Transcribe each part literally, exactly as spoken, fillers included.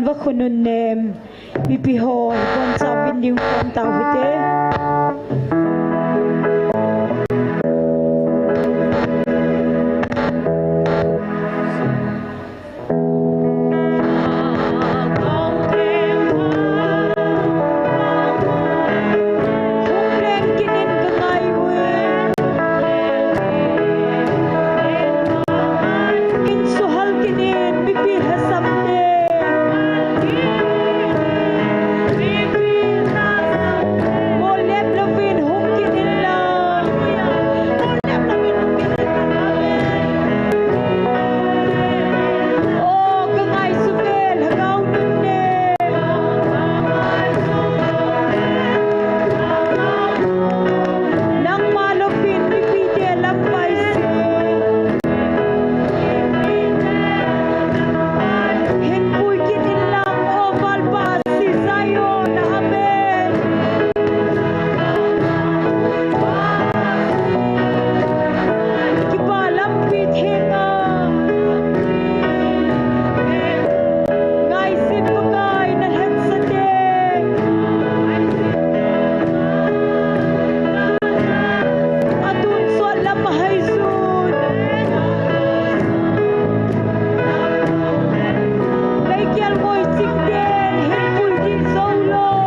Vakhonun nem, mipi ho, boncha vin ding khom tau hite. Hung leng kit in ka ngai ui. Insuhal kit in mipi lhasam te. Mo lep lovin hung kit in lang. O ka ngaisuh ve Lhagao nunnem. Nangma louvin mipite lam paise. Hinpui kit in lang o Valpa si Zion, amen. Kipa lampi thenga. Ngaisih Pakai na lhensate. Atun sot lam haijun. Leikel ngoi chingten hinpui ding jou lou.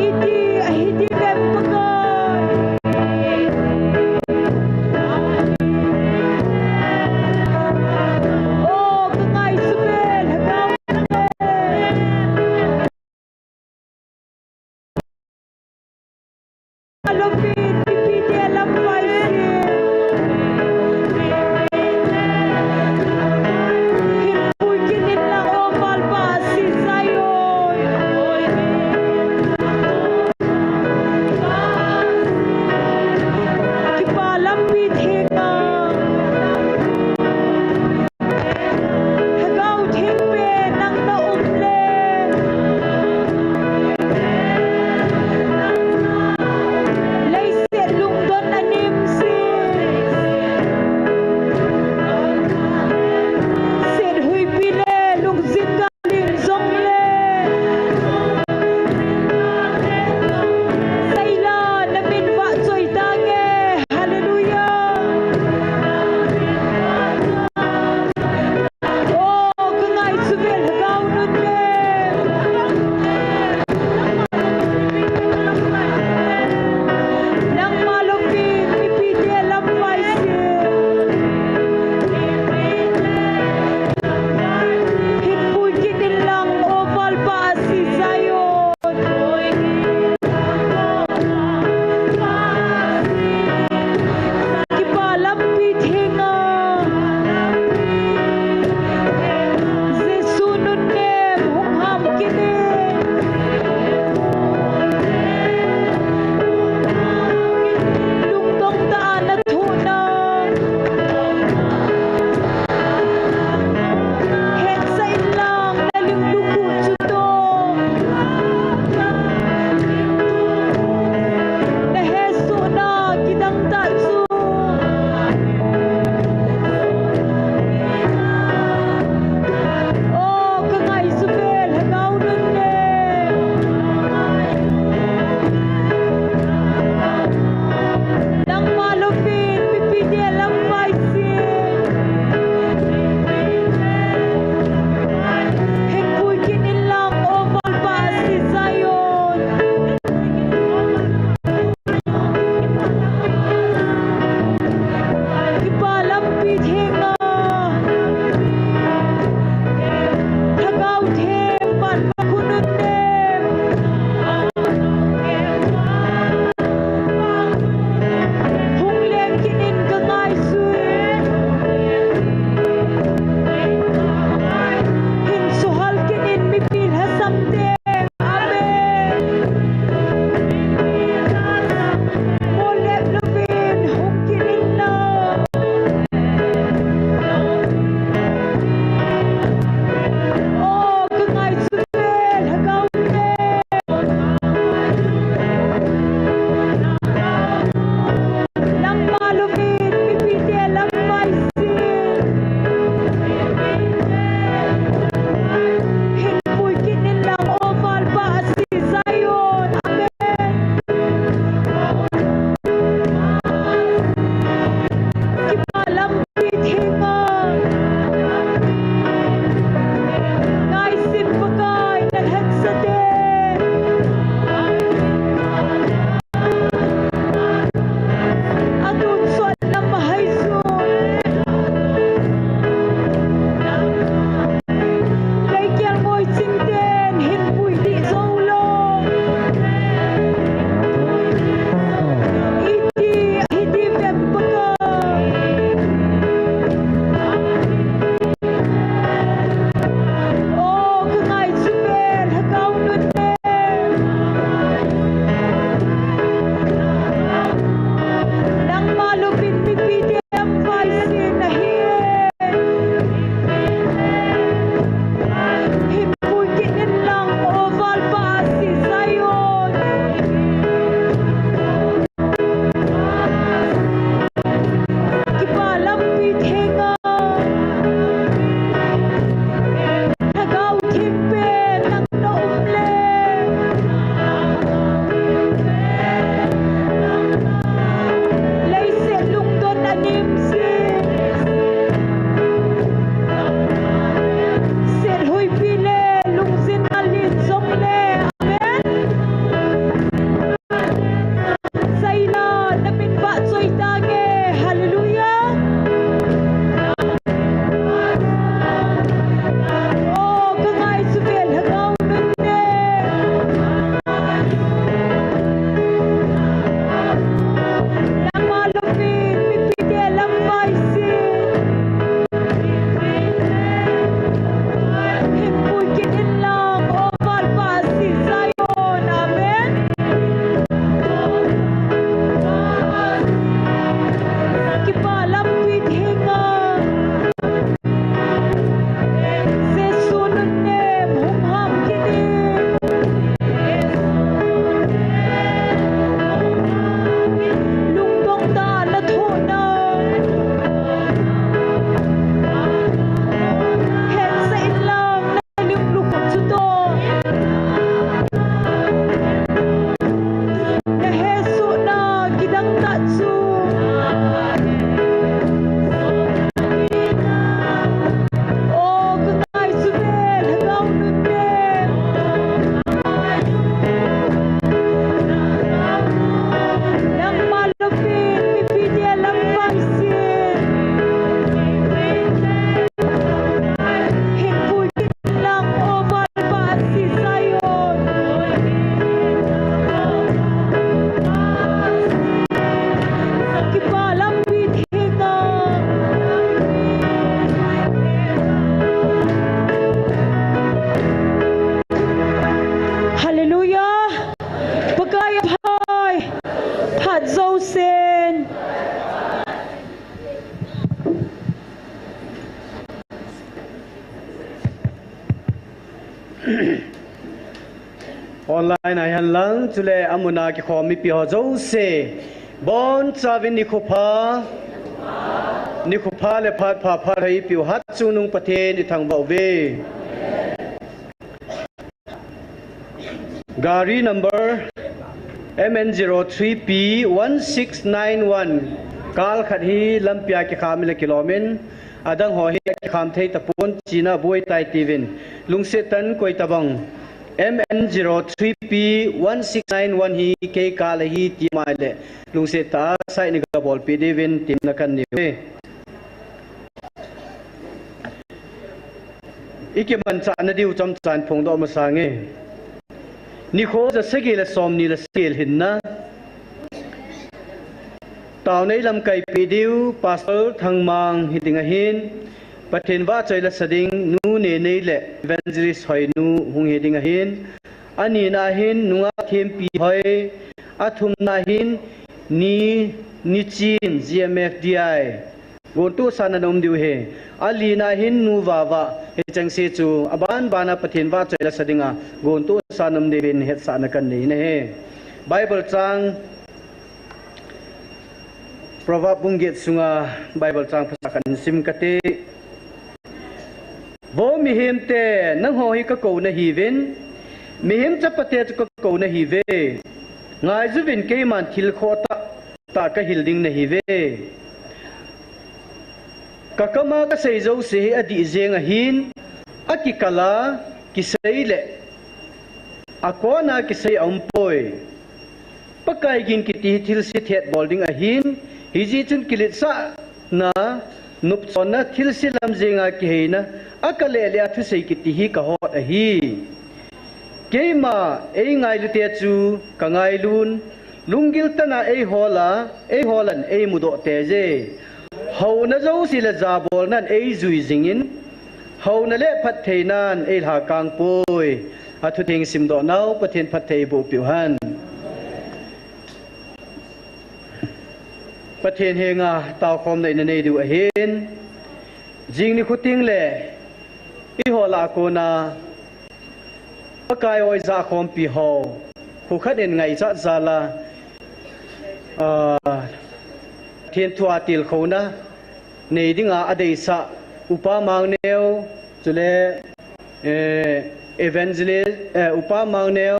Iti ahi ding em Pakai. O ka ngaisuh ve Lhagao nunnem. Louvin mipite lam paise. Hinpui kit in lang o Valpa si Zion. Kipa lampi thenga. Lhagao Theng pen nang na um le. Lei jousen. Online a hihen lang, chule amun a kikhom mipi ho jouse, bonchauvin nikho pha, nikho pha le phat pha phat ho eipiu Hatchungnung Pathen ithangvah uve. Gari number M N zero three P one six nine one. Car khat hi lampi a kikham in le kilom in, adang ho hi kikham thei tapon, china buai tai tiuvin, lungset tah in koi tabang M N zero three P one six nine one hi kei car ahi ti mai le, lungset tah a side in ga bolpeh diuvin temna kanei uve. Ikimanchah nadiu chomchan phongdoh masang e. Nikho ja sagi le som ni le sagi le hinna, taona eilamkai peh diu Pastor Thangmang hiding ahin, Pathen vahchoi lasa ding Nu Nenei le Evangelist Hoinu hung hiding ahin, anina hin Nungah Thempi Hoi, athumna hin Ni, Nichin, G M F D I. Gontohsa in ana um diu ahi. Alina hin Nu Vava, hichengse chu aban ban a Pathen vahchoi lasa dinga gontohsa in um diuvin hetsahna kanei ahi. Bible chang Proverb bung get sunga Bible chang phasah khat hin sim kate. Vo mihemte, nangho hi kakou nahiuvin, mihem chapate chu kakou nahiuve. Ngaijuvin, keiman thil khoh tah tah kahil ding nahiuve. Kakam a kasei jouse hi adih jeng ahin, akikal a kisei le akon a kisei aumpoi. Pakai gin kiti hi thilse thet bol ding ahin, hijeh chun kiletsahna, nopchonna, thilse lam jenga kiheina, akale le athusei kiti hi kahot ahi. Keima eingailute chu kangailun, lunggil tah a eihola, eiholan eimudoh teije. Houna jouse le jabolnan eijui jingin, houna le phattheinan eilhakang poi. Athutheng simdoh nau Pathen phatthei eiboh peh uhen. Pathen henga taokhomna inei diu ahin. Jing nikho tengle eiho lah a kona Pakai o ijahkhompi ho, kho khat in ngaichat jal a, ah, Pathen thu a tilkhouna nei dinga adeisah Upa Mangneo, chule, eh, Evangelist, eh, Upa Mangneo,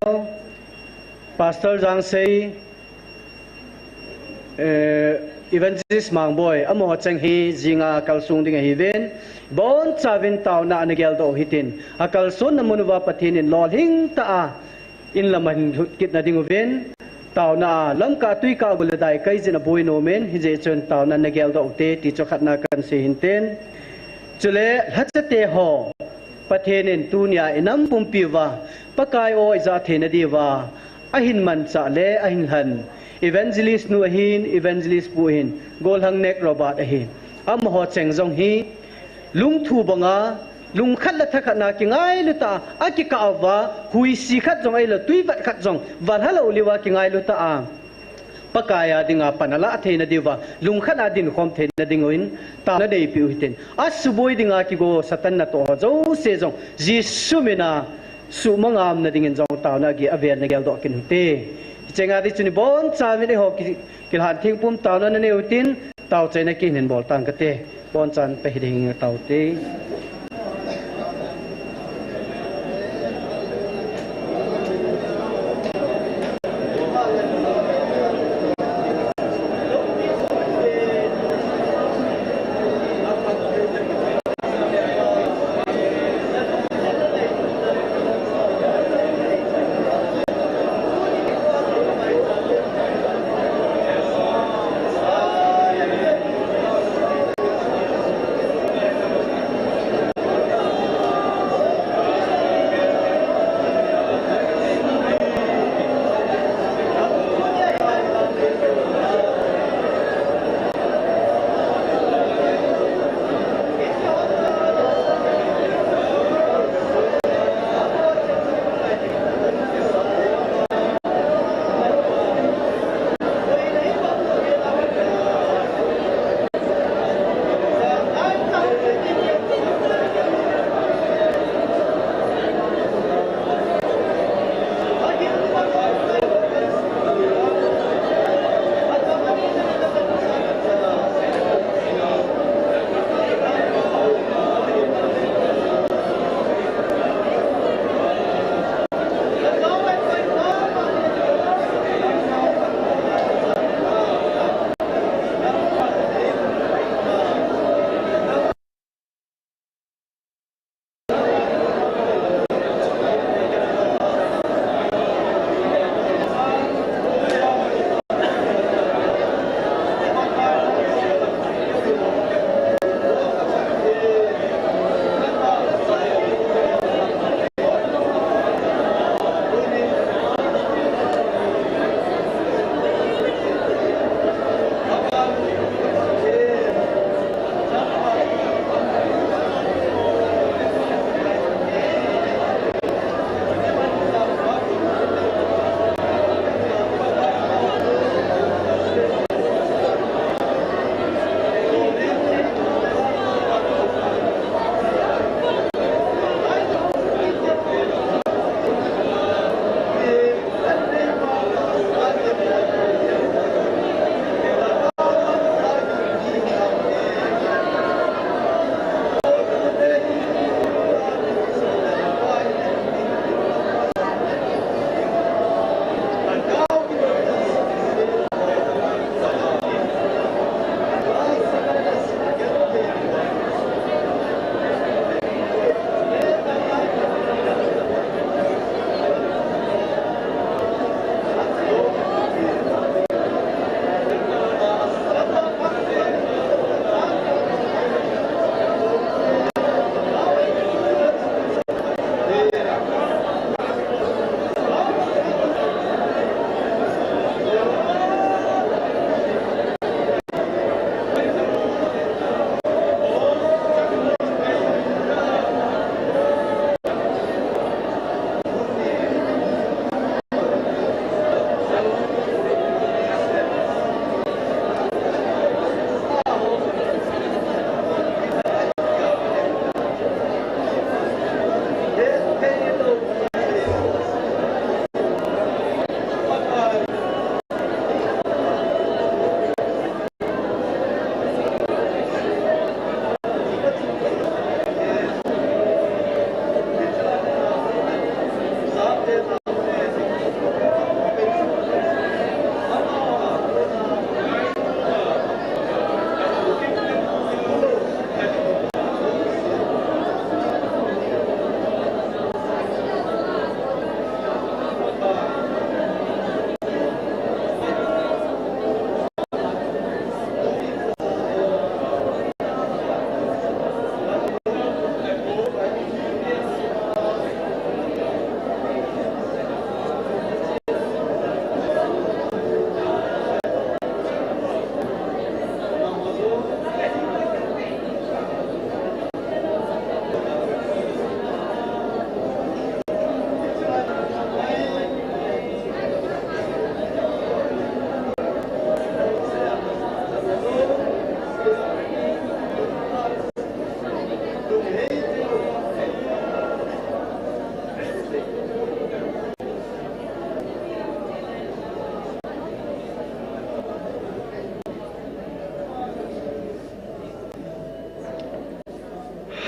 Pastor Jangsei, eh, Evangelist Mangboi, amaho cheng hi jinga kalsong ding ahiuvin, bonchauvin taona a nageldoh u hitin, akalsonna mun uva Pathen in lolhing tah a inlam a hin lhut kitna ding uvin, taona a lamkah tuikah gul le daikai jin aboi nom in, hijeh chun taona a nageldoh ute ti chu khatna kahin sei hintin. Chule lhachate ho, Pathen in tunia inam pumpi uva Pakai o ijah theina diuva ahin manchah le ahin lhen Evangelist nu ahin, Evangelist pu ahin, Golhang Nek Robert ahin, amaho cheng jong hi lungthu banga, lungkhat le thakhat na kingailu tah a, akikah uva, huisi khat jong ahilou, tuivat khat jong valha lou liuva kingailu tah a, Pakai a dinga pan alah theina diuva, lungkhat a dinkhom theina diuvin taona neipeh u hitin. Asuboi dinga kigo Satan natoh ho jouse jong Jesu mina suhmang a umna dingin jong taona a avel nageldoh kit u hite. Hichenga ding chun ibonchauvin eiho ki, kilhan thingpum taona nanei u hitin, taochaina kihin bol tang kate. Bonchan peh ding taute.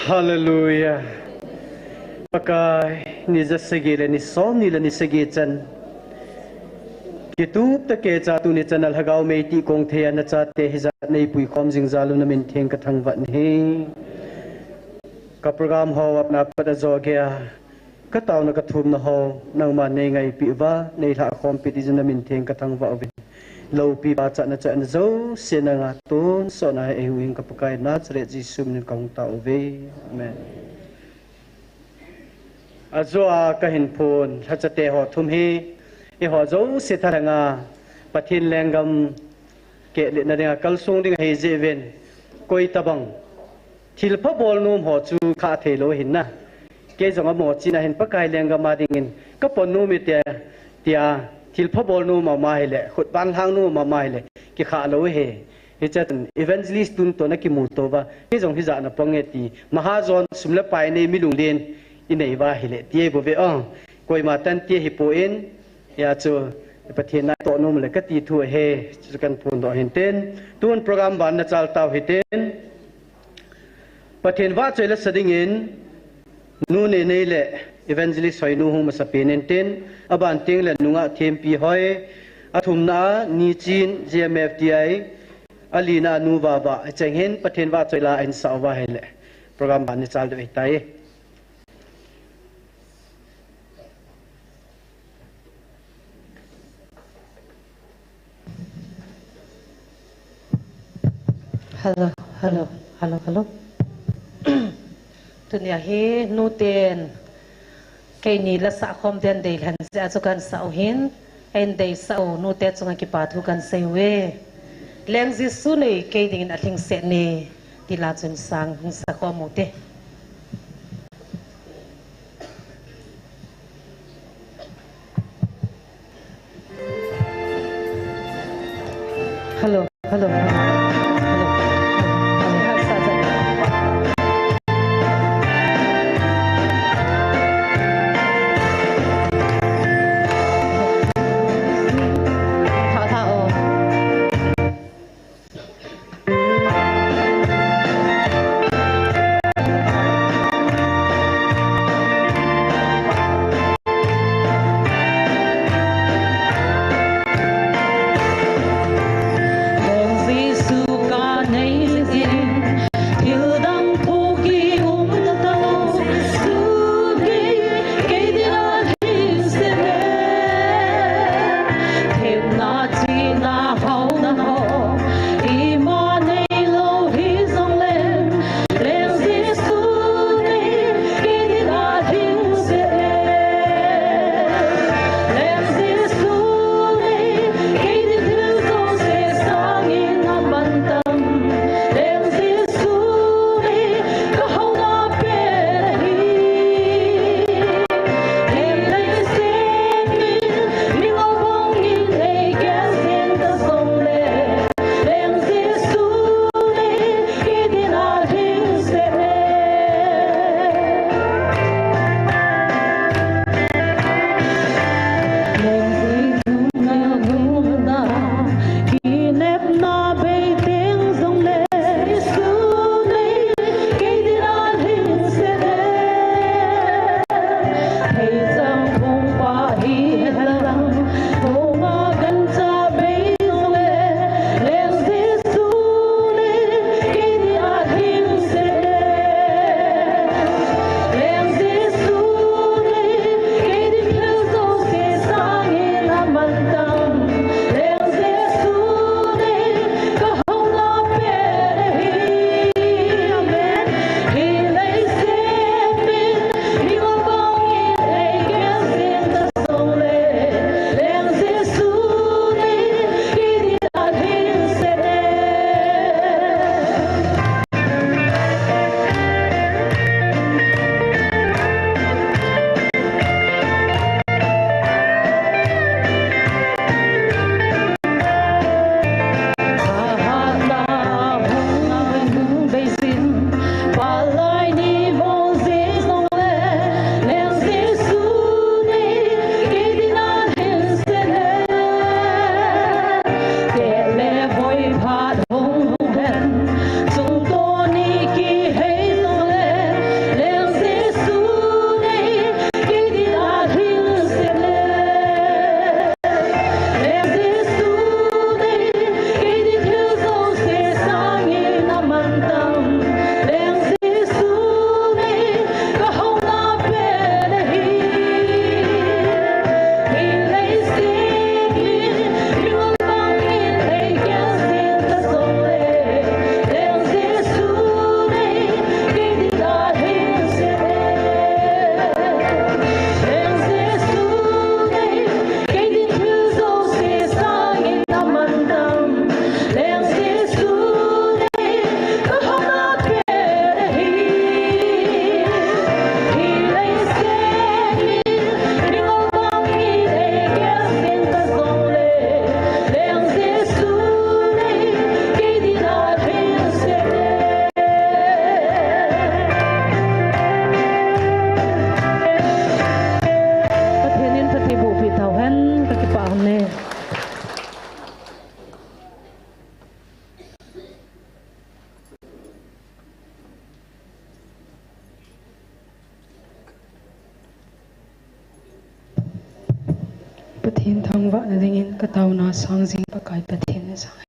Hallelujah. Pakai, ni ja sagi le ni som ni le ni sagi chan, kitup tah keija tuni chan a Lhagao meitih kong thei a nachate hijat neipui khom jing jal un namin theng kathangvah in ahi. Ka program ho a pat a jo geiya kataona kathumna ho nangman neingaipeh uva, neilhah khompi ding jeh in namin theng kathangvah uvin. Loupi pachatna chahna jouse nanga tonsot nahi, eihuhhing ka Pakai Nazareth Jesu min in kahung tao uve. Amen. Ajo a kahin phon lhachate ho thum hi, eiho jouse thalheng a Pathen lenggam kehletna dinga kalsong ding ahi jeh uvin, koi tabang thilpha bol nom ho chu khah theilou ahin na. Kei jong amaho china hin Pakai lenggam a dingin kapon nom e tia, tia thilpha bol nom ama ahile, khut van lhang nom ama ahile, kikhah lou ahi. Hichea chun evangelist tun toh nakimuto uva, kei jong hijat na pang e ti, mahajon sum le pai nei mi lunglen inei uva ahile, ti ahi bouve o. Koima tan ti ahipoi, hijeh chun Pathen na itoh nom le kati thu ahi, chu kahin phondoh ahin tin. Tun program ban nachal tau hitin. Pathen vahchoi la sa dingin, Nu Nenei le Evangelist Hoinu hung masapen intin, aban teng le Nungah Thempi Hoi, athumna a Nichin J M F T I, alina a Nu Vava, hicheng hin Pathen vahchoi la ahin sah uva ahile, program ban nachal diu ahitai. Hello, hello, hello, hello. Tunia hi nuten keini la sah khom den deilhen jeh a chu kahin sah u ahin, eihin deisah u nute chunga kipa thu kahin sei uve. Leng Jesu nei kei dingin alhingset e, ti la chun sang hung sa khom ute. Hello, hello, hello, hello. Pathen thangvahna dingin kataona sang jing Pakai Pathen na sang.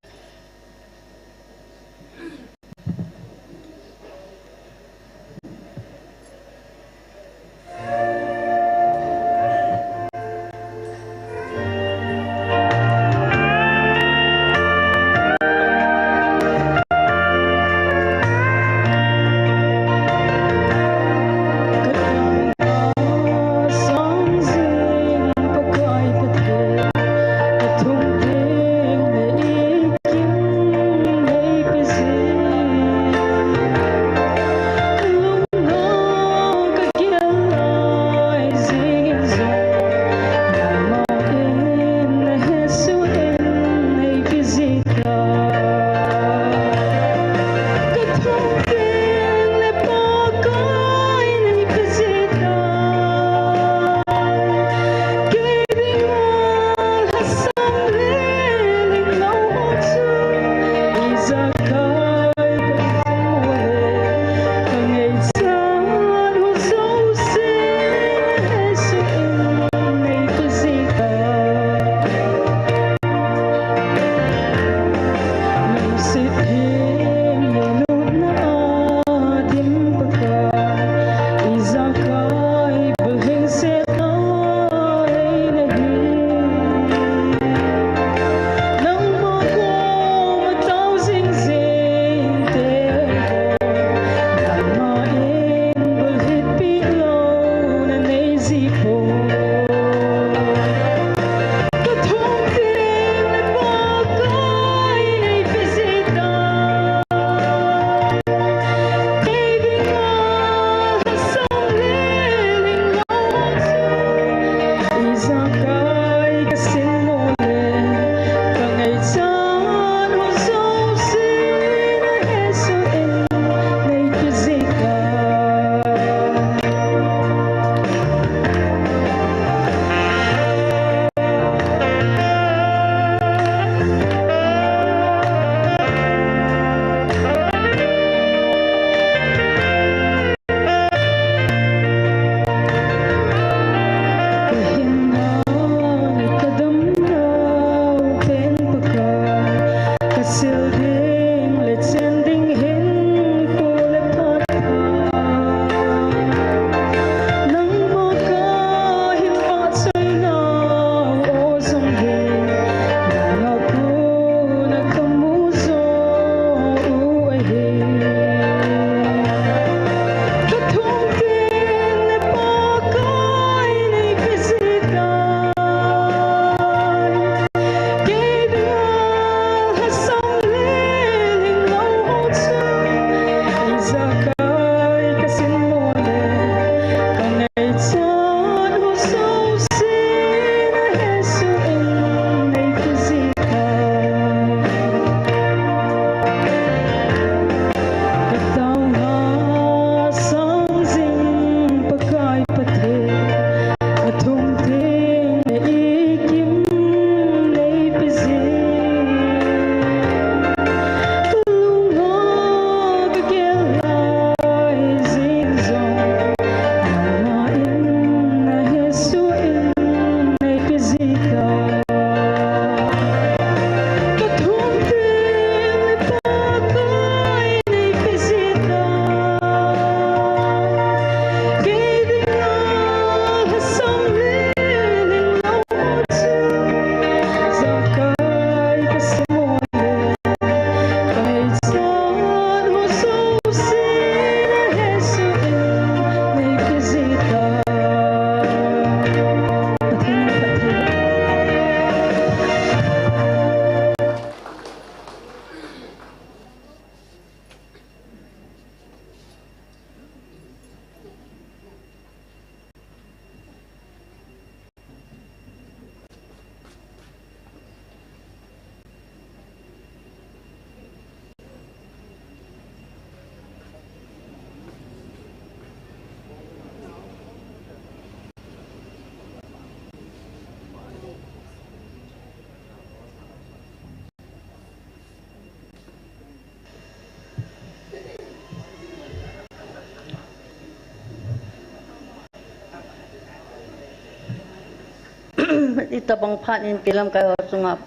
Itobang phat in kilamkai ho chunga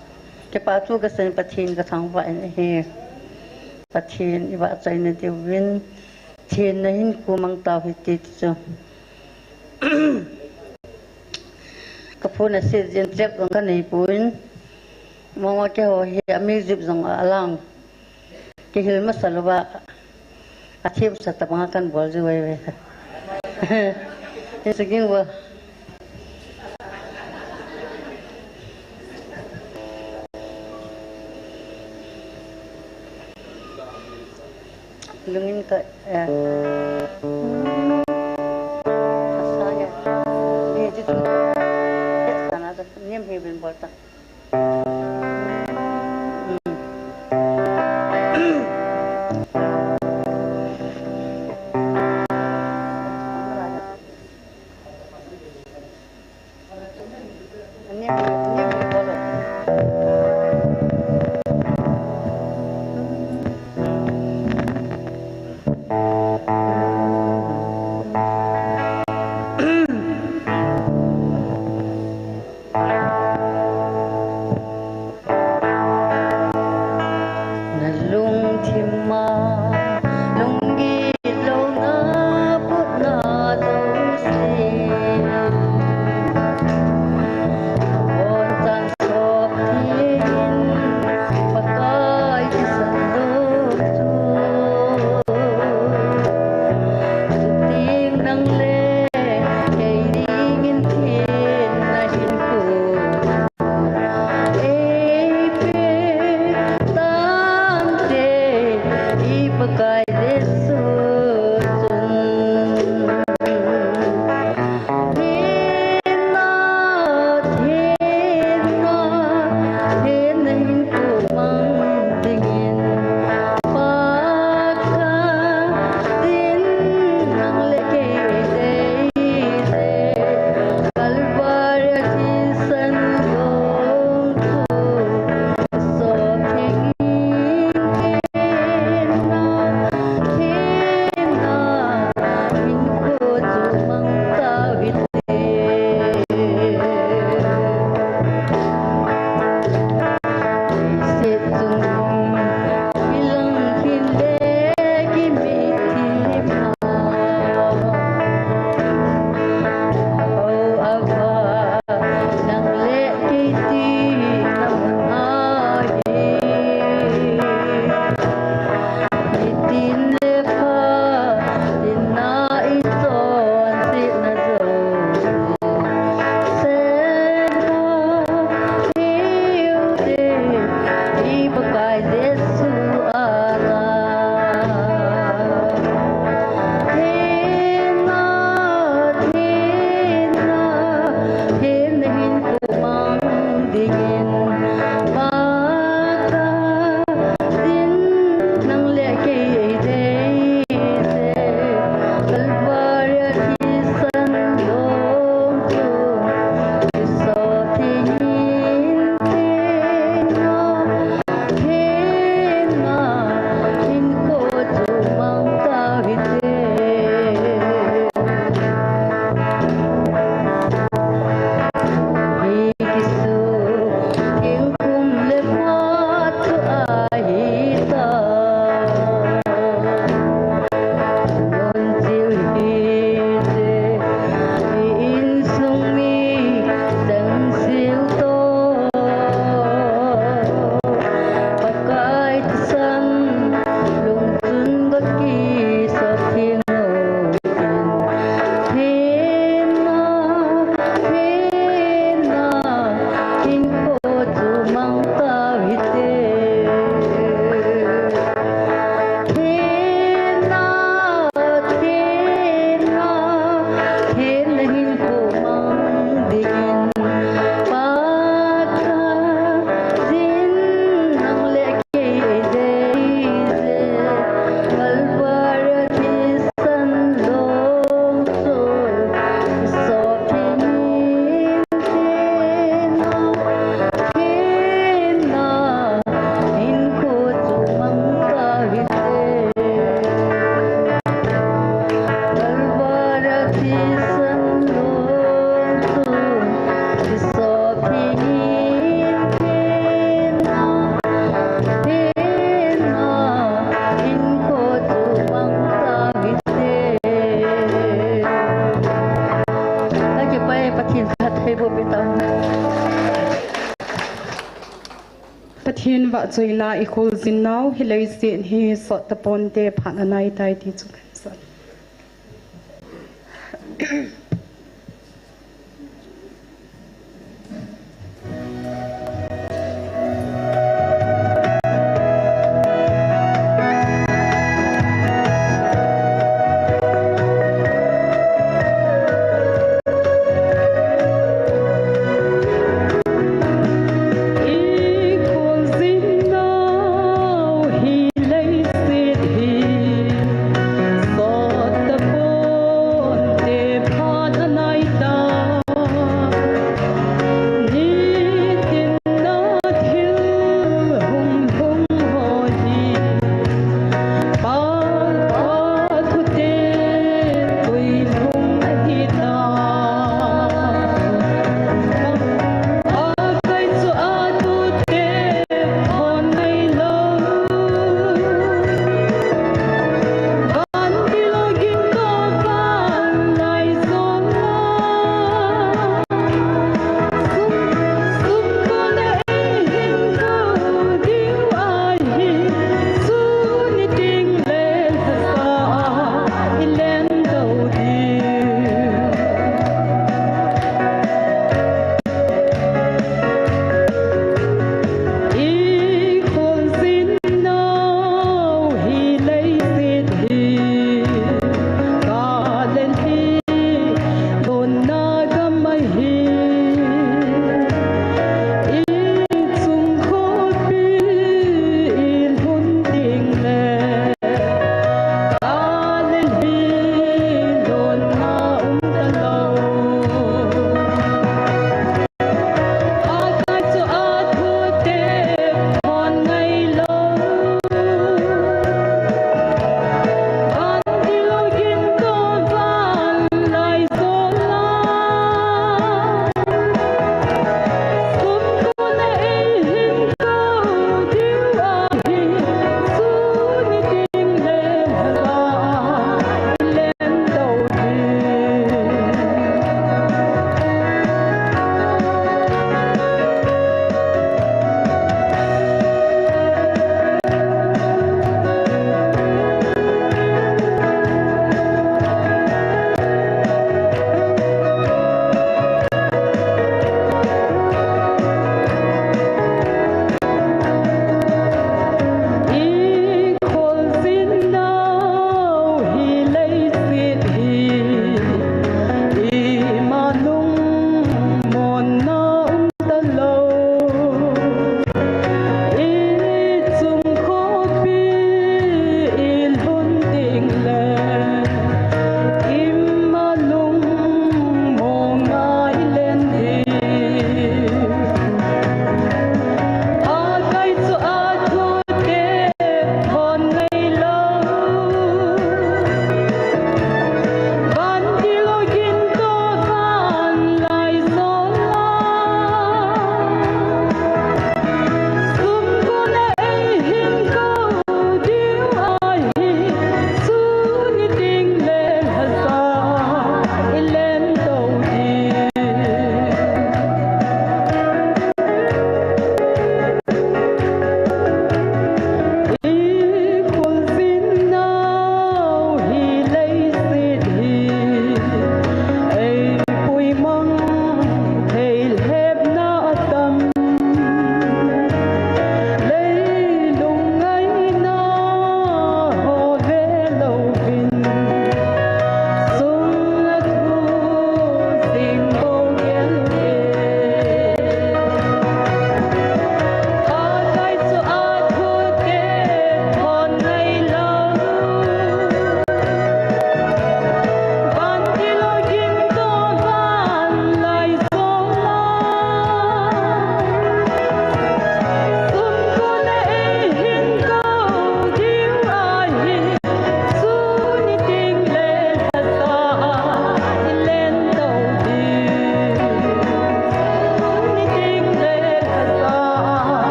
kipa thu kasei, Pathen kathangvah in ahi. Pathen ivahchoina diuvin, thenna hinkho mang tau hite ti chu. Kaphone aset jeh in track jong kanei pon, mama keiho hi a music jong alang. Kihil masa louva, athemsa tobanga kanbol jiu ahi ve. Hiche ging uva. Lungin ka, eh. Asa ya. Ni ji tu. Sana ta, niam he bin bol ta. Achuila i khuljin nau hi leiset hi sot taponte phat anai tai ti chu kan sa.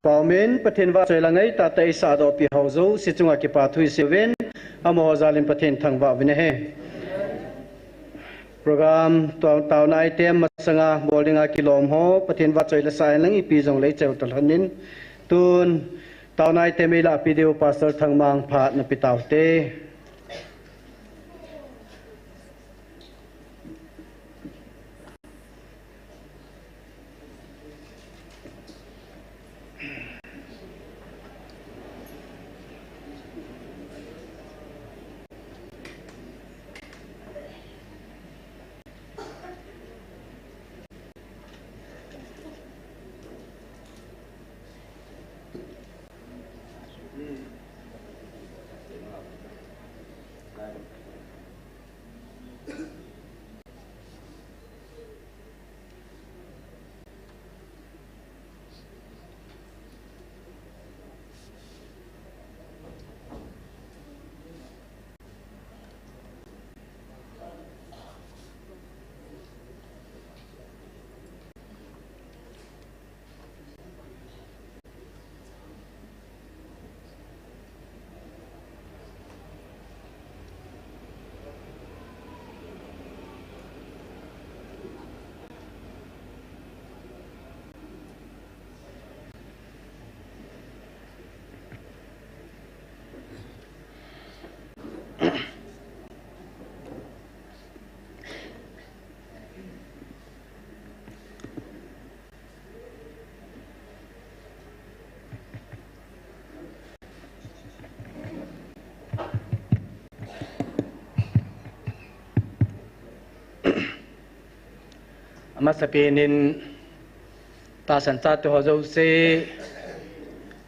Paumin Pathen vahchoi la ngai tah tah eisah doh pi ho jouse chunga kipa thu isei uvin, amaho jal in Pathen thangvah uvin ahi. Program tao, taona item masanga bol dinga kilom ho Pathen vahchoi la sah in lang ipi jong lei cheu ta lhon in, tun taona item eilah pi diu Pastor Thangmang phat na pe tau te. Amasapen in tahsan chate ho jouse,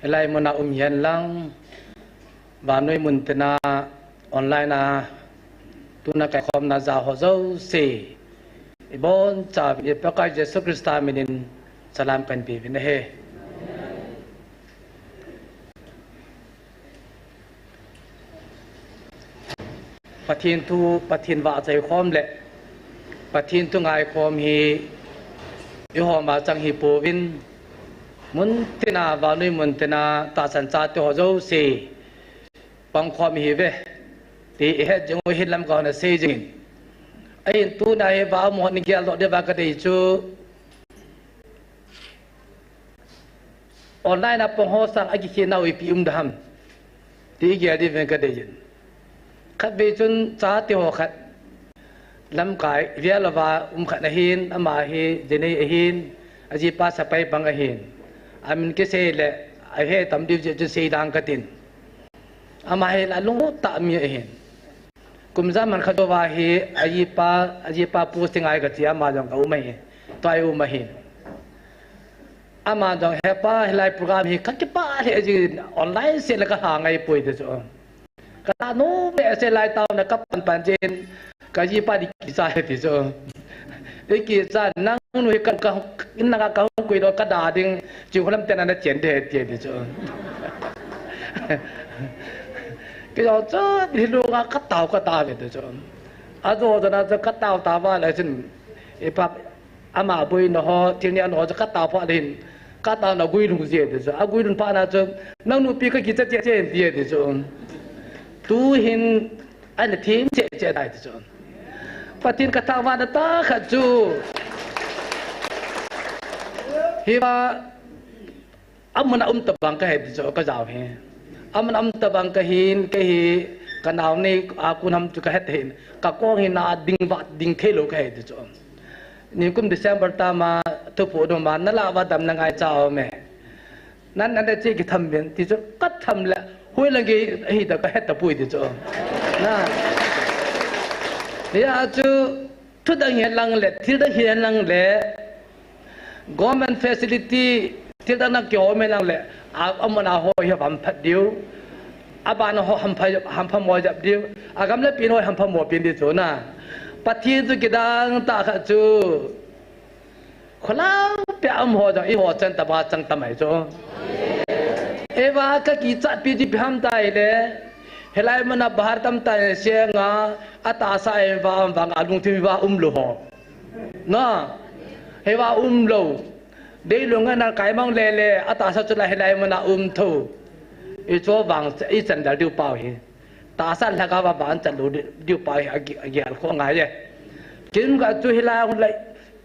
hilai muna um hihen lang, vannoi muntina online a tuna kaikhomna ja ho jouse, ibonchauvin i Pakai Jesu Christa minin salam kahin pe uvin ahi. Pathen thu, Pathen vahchoi khom le Pathen thu ngaikhom hi ihoma chang hipouvin, muntina, vannoi muntina tahsan chate ho jouse pangkhom ihiuve ti ihet jing u hin lamkai hon asei jingin. Ahin tuna hi vah amaho in geldoh diuva kadei chu, online a pang ho sang akikhenau ipi um dem ham ti igel diuvin kadeiyin. Khatvei chun chate ho khat, lamkai vel louva um khat ahin, ama hi jinei ahin, ajipa sepai pang ahin. Amin kisei le ahe tam diu jeh chun seidang katin. Ama hi alunglut tah mi ahin. Kum ja man khat jouva hi ajipa, ajipa posting ahi kati, ama jong kaum ahi. Tua i um ahin. Ama jong, "He pa, hilai program hi kakipah lheh jin, online seh le kaha ngaipoi," ti chu. Kalah nom behseh, lai taona kapan pan jin, kajipa di kicha e ti chu. Di kicha, "Nangnu hi ka, ka, in langa kahung koi doh kada ding, Chinkholam te na nachen ding ahi," ti, ti chu. Kei jong chu hilou nga katao, katao ve ti chu. Ajo jona chu katao tauva le chun, ipa, ama boina ho, thil nehna ho chu katao phat le hin, kataona guilhung jie ti chu. Aguilhun phat na chu, "Nangnu pi kakicha cheh cheh in," ti, ti chu. Tu hin, Ana them cheh cheh tai ti chu. Pathen kathangvahna tah khat chu, hiva amun a um tabang kahi ti chu, kajao hi. Amun a um tabang kahin, kei hi kanao nei a kon ham chu kahet hin. Kakong hi na ding vat ding theilou kahi ti chu. Nikum December tama thuphon um a, nalah uva damna ngaicha aume. Nan, nan le che kitham uvin, ti chu katham le, hoilang gei ahi ta kahet tapoi ti chu. Na. Hijeh chun, thudang hihen lang le, thildang hihen lang le, government facility, thildang na kihou hihen lang le, a, amun a ho hi hamphat diu. Aban ho hampha, hampha mo jep diu. Agam le pin ho hampha mo pin diu chu na. Pathen chu kidang tah khat chu. Kholang pia um ho jong, eiho chan tobang chang tamai chu. Eiva kakichat pi ji ipi ham tile, hilai muna bahar tamtah in senga, atahsa in va um vang, alungthim va umlou ho. Na, hiva umlou. Deilung ana kaimang lele, atahsa chu la hilai muna um tho. Hichu vang ichan dal diu pau hi. Tahsa lhagao va vang chan lou diu pau hi, agi, agial kho ngai e. Kin ga chu hilai hung lai,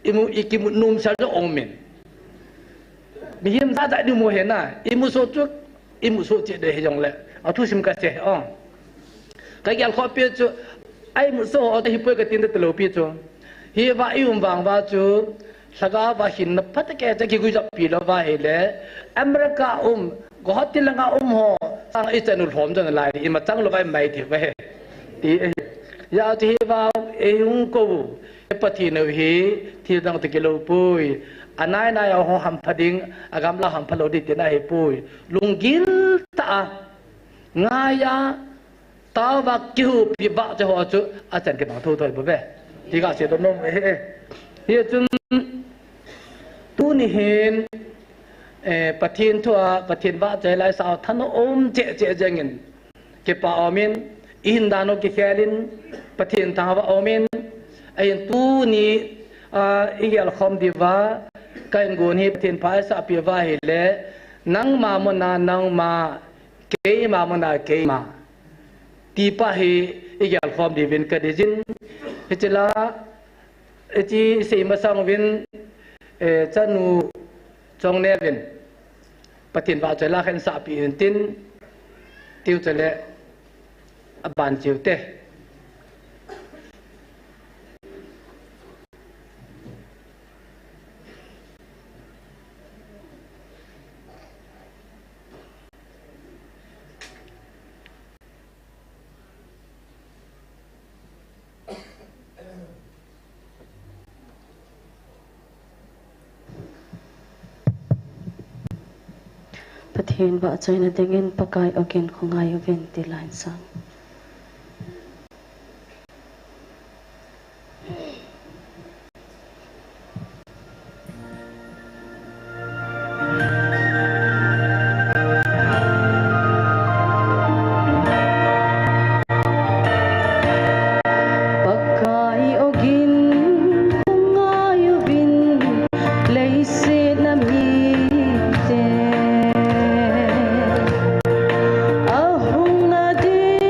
imu, ikimu nom sel jo ong min. Mihem jat jat imu hena, imu so chu, imu so che de hijong le. Athu sim ka che, oh. Ka gial kho pi chu, ai mu so, o te hi poi ka tin te lo pi chu. Hi va i um vang va chu, lhagao va hinna phatah kei cha kigui jap pi lou va hile, America um, Guwahati langa um ho, sang ichan u lhom jon lai, ima chang lou vai mai thei va he. Ti e. Ya chu hi va, e hung ko, e Pathen u hi, thil dang te kilou poi. Anai nai a ho hampha ding, agamla hampha lou ding tina hi poi. Lunggil tah a, ngai a, Tao va kihupi va che ho chu achan kibang thotho bou ve. Ti ga sei donom e. Hichun tuni hin, eh, Pathen thu a, Pathen va che lai sao thanom cheh cheh jeng in. Kipa um in, i hin dan u kikhel in, Pathen thangvah um in, ahin tuni, ah, i gelkhom diu va, ka ingon hi Pathen pha eisah pi va hile, nangma muna nangma, keima muna keima. Ti pa hi i gelkhom diuvin ka deijin. Hiche la, hiche sei masang uvin, eh, chanu Chongneo vin. Pathen vahchoi la khen sahpi in tin. Tiu chule aban chiu te. Pathen vahchoina dingin Pakai ogin khongai uvin ti line sang. Pakai ogin khongai uvin leiset a mite ahung na ding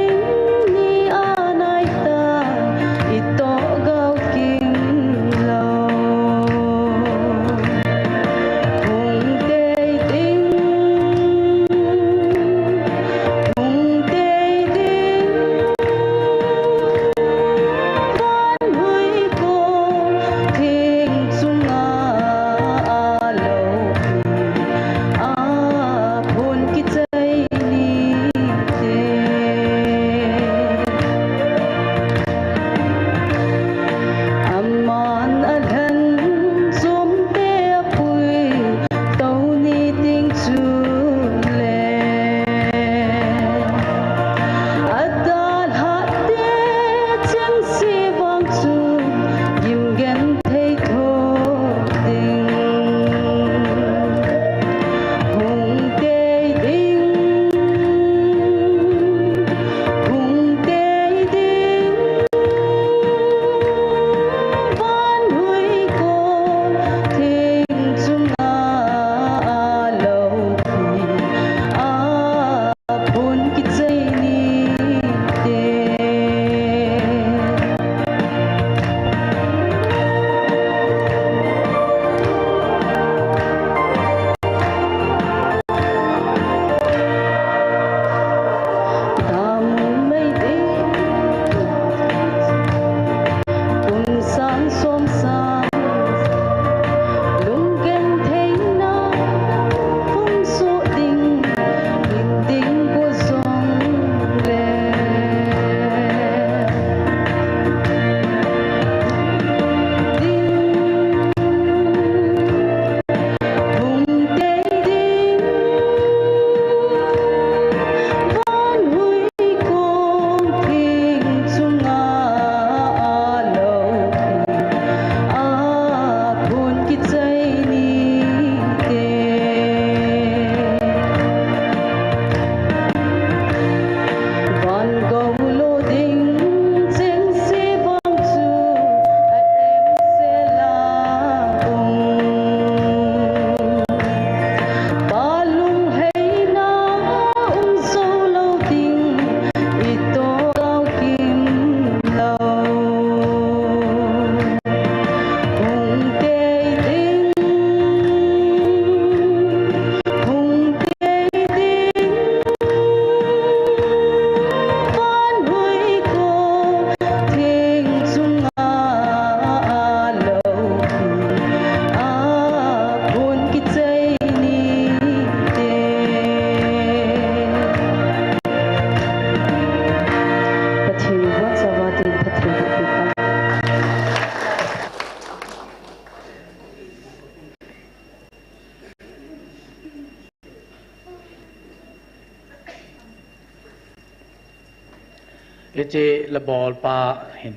Hiche la bolpa hin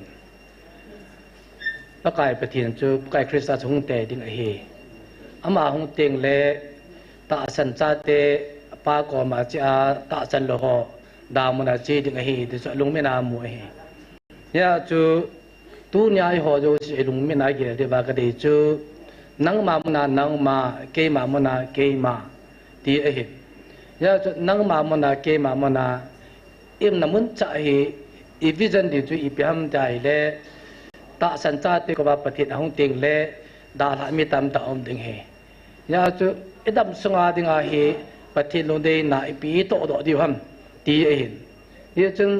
Pakai Pathen chu Pakai Christa chu hung tei ding ahi. Ama hung teng le tahsan chate Pa koma che a tahsan lou ho damun a che ding ahi ti chu alungmin a mu ahi. Hijeh chun tunia eiho jouse ilungmin a gel diuva kadei chu nangma muna nangma, keima muna keima ti ahi. Hijeh chun nangma muna keima muna i umna mun chah hi, i vision ding chu ipi ham ti ahile, tahsan chate koma Pathen ahung teng le, dalhah mi tamtah um ding ahi. Hijeh chun, i dam sunga dinga hi, Pathen lungdeina ipi i tohdoh diu ham, ti ahin. Hijeh chun,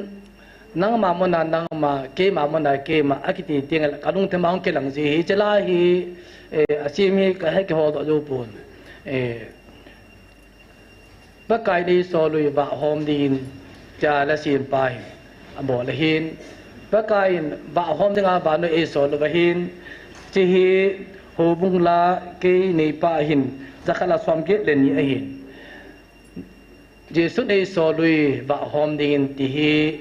nangma muna nangma, keima muna keima, akiti teng le, kalungthim a hung kilang ji ahi, hiche la hi, eh, asem hi kahe kihol doh jou pon. Eh, Pakai in eisol uve vahom dingin, tia la sempa hin abol ahin. Pakai in vahom dinga vannoi eisol uva hin, hiche hi houbung la kei neipa hin, jakhat le somget le ni ahin. Jesun eisol uve vahom dingin ti hi,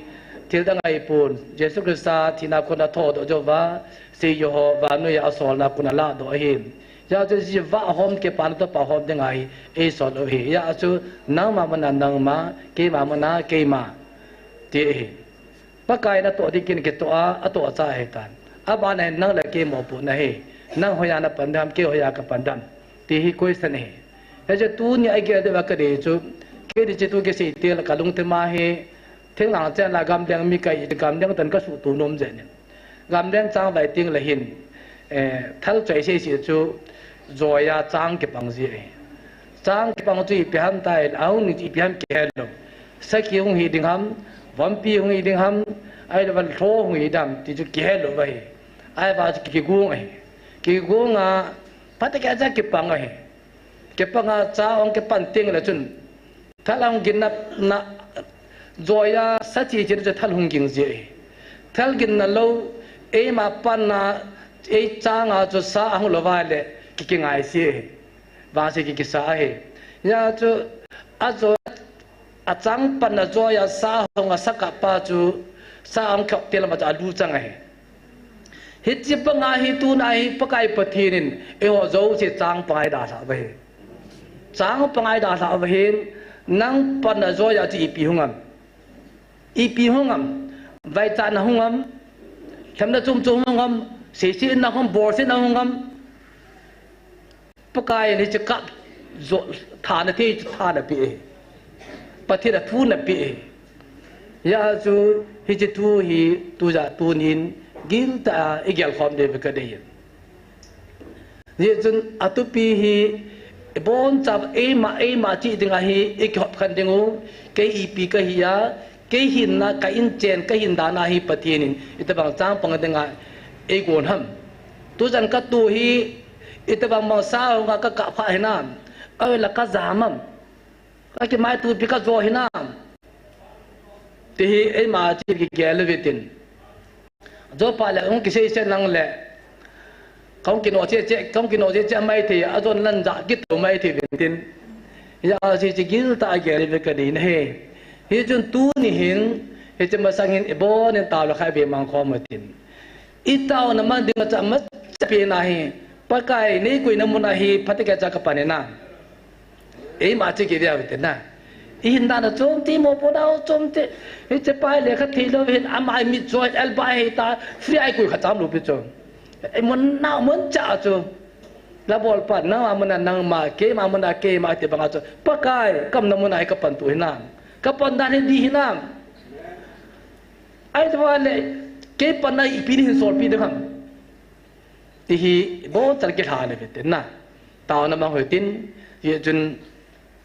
thil dang ahipon, Jesu Christa thina kona thodoh jouva, seijuiho vannoi a asolna kona ladoh ahin. Hijeh chun hiche vahom kipana toh pahom dinga hi eisol u ahi. Hijeh chun nangma muna nangma, keima muna keima ti ahi. Pakai in atoh ding kin kitoh a, atoh cha ahitan. Abana hin nang le kei mopohna ahi. Nang hoiya napan dem, kei hoiya kapan dem, ti hi question ahi. Hiche tunia igel diuva kadei chu, kei di hiche thu kisei teng le kalungthim a hi, thinglhang chenna gamleng mi kahi, gamleng tan kasuhto nom jeh in. Gamleng chang vai teng le hin, eh, thal choi sese chu, joiya chang kipang ji ahi. Chang kipang chu ipi ham ti ahile, ahung ding chu ipi ham kihe lou. Sakhi hung hi ding ham, vompi hung hi ding ham, ahilou le lho hung hi ding ham, ti chu kihe lou ahi. Ahivang chu ki, kigong ahi. Kigong a, phatecha kipang ahi. Kipang a cha ahung kipan teng le chun, thal ahung ginna, na, joiya sa chi chi chu thal hung ging ji ahi. Thal ginna lou, eima panna, ei changa chu sa ahung lou uva le, ki, kingai ji ahi. Vangse ki, kisa ahi. Hijeh chun, ajo, achang panna joiya sa hung a sa kap pa chu, sa ahung khop teng le ama chu alu chang ahi. Hiche banga hi tuna hi Pakai Pathen in eiho jouse chang panga eidalhah uva ahi. Chang panga eidalhah uva ahin, nang panna joiya chu ipi hung ham? Ipi hung ham? Vaichatna hung ham? Lhemna chom chom hung ham? Seisetna hung ham? Bolsetna hung ham? Pakai in hiche kap jo, thana thei chu thana pe e. Pathen a thu na pe e. Hijeh chun hiche thu hi tuja tunin giltah a igel khom diuve kadei. Hijeh chun atupi hi iboncha eima, eima cheh dinga hi ikihop khen diu, kei ipi kahi a, kei hinna, ka inchen, ka hin dan a hi Pathen in itobang chang pang dinga eigon ham. Tujan katoh hi, itobang bang sa hung a kakap kha hinam. Ahilou le kajam ham. Kakimaitopi kajo hinam. Ti hi eima cheh kigel uve tin. Jopa le hung kisei sei nang le. Kahung kino cheh cheh, kahung kino cheh cheh maithei, ajon lan ja kito maithei uvin tin. Hijeh chun hiche giltah a gel diuve kadei ahi. Hichun tuni hin, hiche masang hin ibon in tao le khat be mang khom utin. Itaona man ding a cha ma cha pe na hi. Pakai, nei koina mun a hi, phatecha kapan hinam. Eima cheh kivei uve tin na. Ihin dan a chom ti mopohna chom ti. Hiche pa hi lekha thei lou hin ama mit choi el ba hei ta free a ikoi kha cham lou pi chu. Eimun na mun cha chu. La bolpa nangma muna nangma, keima muna keima ti banga chu. Pakai, ka umna muna hi kapan to hinam. Kapan dan hi di hinam. Ahilou le, kei panna ipi nei hin solpi ding ham. Ti hi iboncha'n kilha le ve tin na. Taona mang hoi tin, hijeh chun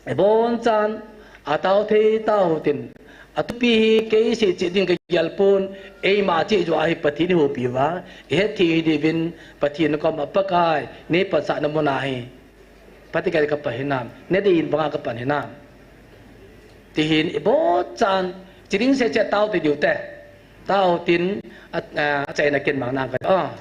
iboncha'n atao thei tao tin. Atupi hi kei seicheh ding kagel pon, eima cheh joh a hi Pathen ihoupi uva, ihet thei diuvin Pathen koma Pakai, nei pansahna muna hi. Phatecha kapan hinam, nei dei in banga kapan hinam. Ti hin iboncha'n, chi ding seicheh tao thei diu te. Tao tin, a, a, achaina kin mang nang ka. Ah.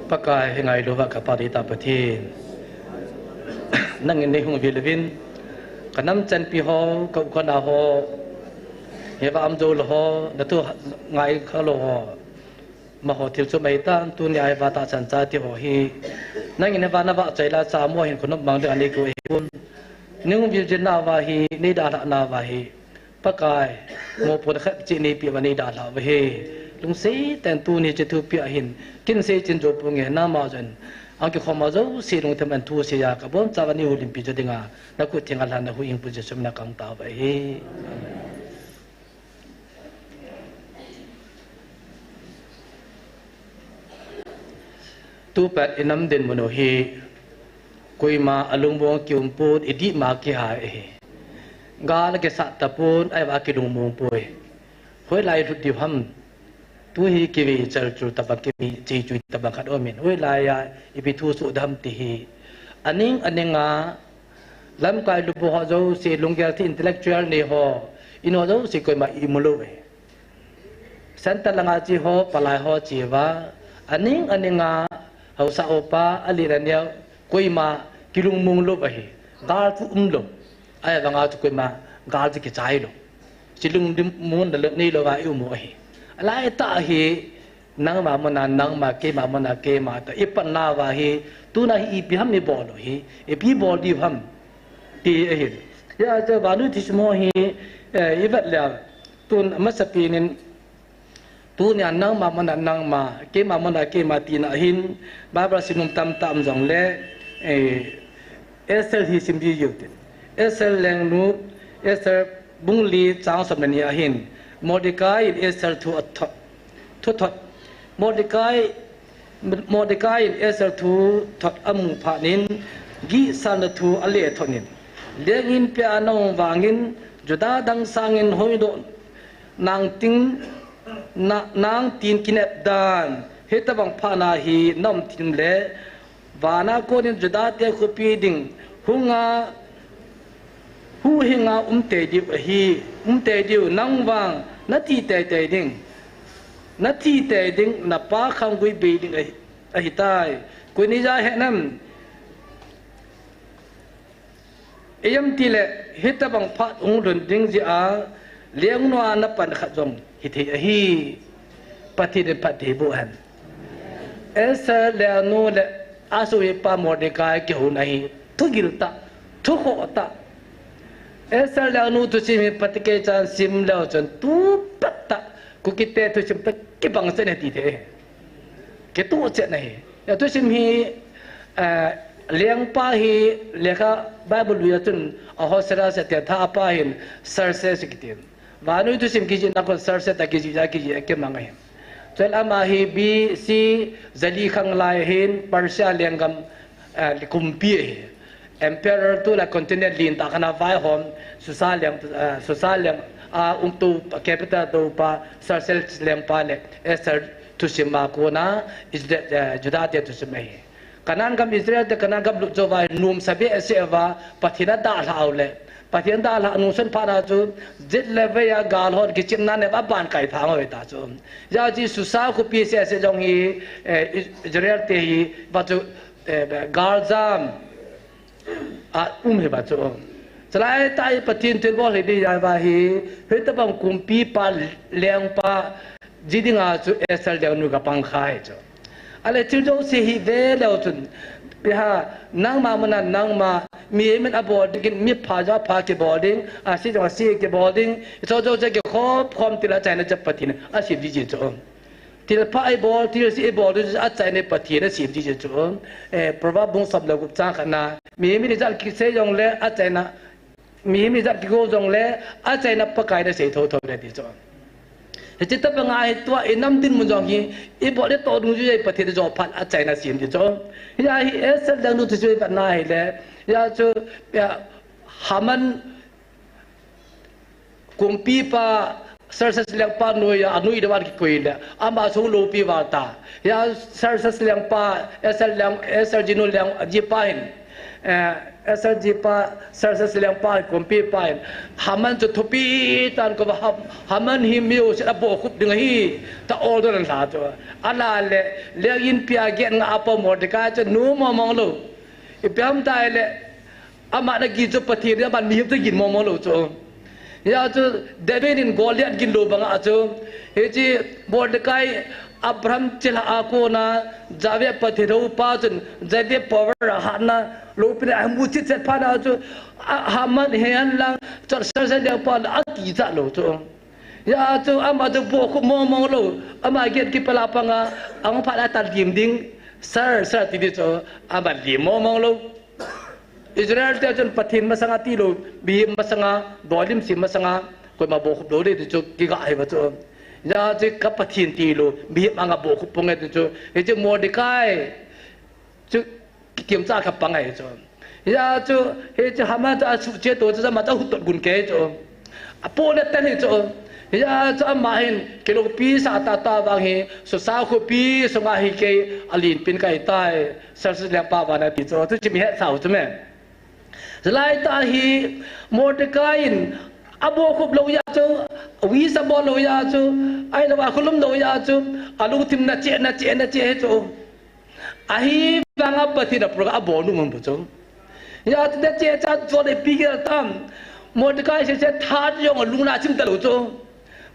Pakai, hingailu va ka Pa dei ta Pathen. Nangin nei hung vil uvin, ka nam chanpi ho, ka u ka nao ho, hiva um jou lou ho, na thu ngai kha lou ho, amaho thil chu mai tan, tunia hiva tahsan cha ti ho hi, nangin hiva na vahchoi la cha mo hin khonop mang ding a nei kou ahi pon. Nei hung vil jing nauva hi, nei dalhah nauva hi, Pakai, mopohna khat cheh nei peh uva nei dalhah uve. Lungset tah in tuni hiche thupeh a hin, kin sei chin jou ponge, nangma jong, ang kikhom a jouse lungthim in thusei a, ka bonchauva nei houlimpi jo dinga, na khut theng a lhan na huhhingpu Jesu min a ka hung tao uve. Tupat i nam dinmun u hi, koima a lungmong kium pon, i dihma kihai ahi. Gal a kisat tapon, ahivang a kilungmong poi. Hoilai lut diu ham, tu hi kivei chalchul tabang, kivei cheichui tabang khat aumin. Hoilai a ipi thu soh ding ham ti hi. Aning aning a, lamkai lubu ho jouse, lunggel thei intellectual nei ho, in ho jouse koima imu lou e. Centre langa che ho, palai ho che uva, aning aning a, haosa hopa, alen aneo, koima kilungmong lou ahi. Gal chu um lou. Ahivang a chu koima gal chu kichai lou. Hiche lungmong na lou, nei louva i um u ahi. Alai tah hi, nangma mun a nangma, keima mun a keima, tia i pan nauva hi, tuna hi ipi ham i bol u hi, ipi bol diu ham, ti ahi. Hijeh chun vannoi thusim ho hi, eh, i vet leh, tun amasapen in, tunia nangma mun a nangma, keima mun a keima tina hin, Bible sim nom tamtah um jongle, eh, Esther hi sim ji u hite. Esther lengnu, Esther bung li chang som le ni a hin, Mordecai in Esther thu a thot, thu thot. Mordecai, Mordecai in Esther thu thot amu phat in, gihsalna thu a lethon in, leng inpi a na um vangin Juda dang sangin hoidoh nang tin, na, nang tin kinep dan, hitabang phat na hi na um tin le, vana konin Juda te khopi ding hunga, huhhinga um tei diu ahi, um tei diu nang vang na thi teitei ding, na thi tei ding, na pa khanggui bei ding ahi, ahitai. Koi ni ja he nam. Ijemtile, hitabang phat hung lhun ding jeh a, lengnu a na pan khat jong hithei ahi. Pathen in phatthei boh hen. Esther lengnu le a sopi pa Mordecai kihouna hi thugil tah, thukhoh tah. Esther lengnu thusim hi phatecha chan sim leu chun tupat tah, Kukite thusim tah kibang chet ahi ti thei. Kituh chet ahi. Athusim hi, eh, lengpa hi lekha Bible lui a chun Ahasuerus ati, atha pa hin Xerxes kiti. Vannoi thusim kijihna kon Xerxes a kijih, a kijih, akimang ahi. Chule ama hi B C jali khanglai hin Persia lenggam, eh, kumpi ahi. Emperor tulai continent lentah khat a vaihom, Susa leng, eh, Susa leng a umtu capital toupa, Xerxes lengpa le Esther thusim a kona Israel, eh, Juda te thusim ahi. Canaan gam Israel te Canaan gam lut jou va, nom sa behseh uva, Pathen adalhah u le, Pathen dalhah nung sun phat na chu, jet le vei a gal hon kichimna nep a ban kai thang u ta chu. Hijeh chun Susa khopi sese jong hi, eh, Israel te hi, va chu, eh, galjam a um hi va chu. Chulai tah hi Pathen thilbol hi di jai va hi, hitabang kumpipa lengpa ji dinga chu Esther lengnu kapang kha hi chu. Ale thil jouse hi ve leu chun, ipi ham, nangma mun a nangma, mihem in abol ding in, mi pha jong apha kibol ding, ase jong ase kibol ding, hiche jouse kikhop khom til a achaina chu Pathen in asem ji chu. Thilpha ibol, thilse ibol, achaina Pathen in asem ji chu. Eh, Proverb bung som le gup chang khat na, mihem in ijat kisei jongle achaina, mihem in ijat kigo jongle achaina Pakai in asei thotho le ti chu. Hiche tabang a hi tua inam dinmun jong hi, ibol itoh dungjui a Pathen in jophat achaina asem ti chu. Hia hi Esther lengnu thusim vet na hile, hia chu, hia Haman kumpipa Xerxes lengpa noiya, anoi deuh a kikoi le, ama chu loupi val ta. Hia Xerxes lengpa, Esther leng, Esther jinu leng, jipa hin, eh, Esther jipa, Xerxes lengpa, kumpipa hin, Haman chu thupi tah in akouva, Ham-, Haman hi mi jousen abohkhup ding ahi, tia order ahin lha chu. Ahinla le, leng inpi a gate nga a pa Mordecai chu nom mong mong lou. Ipi ham itile, ama nagin chu Pathen, ama mihem chu gin mong mong lou chu. Hia chu David in Goliath gin lou banga chu, hiche Mordecai Abraham chilhah a kona Jahve Pathen houpa chun Jahve power ahatna loupina amu chet chet phat na chu, a, Haman hi hen lang, chu Xerxes lengpa la akichat lou chu. Hia chu ama chu bohkhup mong mong lou, ama gate kipal a panga, ahung phat le ata lim ding, sir, sir ti di chu, ama lim mong mong lou. Israel te chun Pathen masanga tilou, mihem masanga, doilim sem masanga, koima bohkhup lou ding ti chu kiga hi va chu. Hia chu ka Pathen tilou, mihem anga bohkhup ponge ti chu. Hiche Mordecai chu kitim cha kapang ahi chu. Hia chu, hiche Haman chu asuhche to chu, ama chu ahut tot gun kei chu. Apoh le ten hi chu. Hia chu ama hin kiloupi sah tah tah vang hi, Susa khopi sunga hi kei alenpen kahi tai, Xerxes lengpa vang ati chu. Thusim ihet sau chu me. Chulai tah hi Mordecai in abohkhup lou jeh chu, wish abol lou jeh chu, ahilou a akholum lou jeh chu, alungthim nachie, nachie, nachie hi chu. Ahivanga Pathen in aprogram abol nom um bou chu. Hia chu nachie cha chu le ipi gel tam. Mordecai sese tha jong alungna chim talou chu.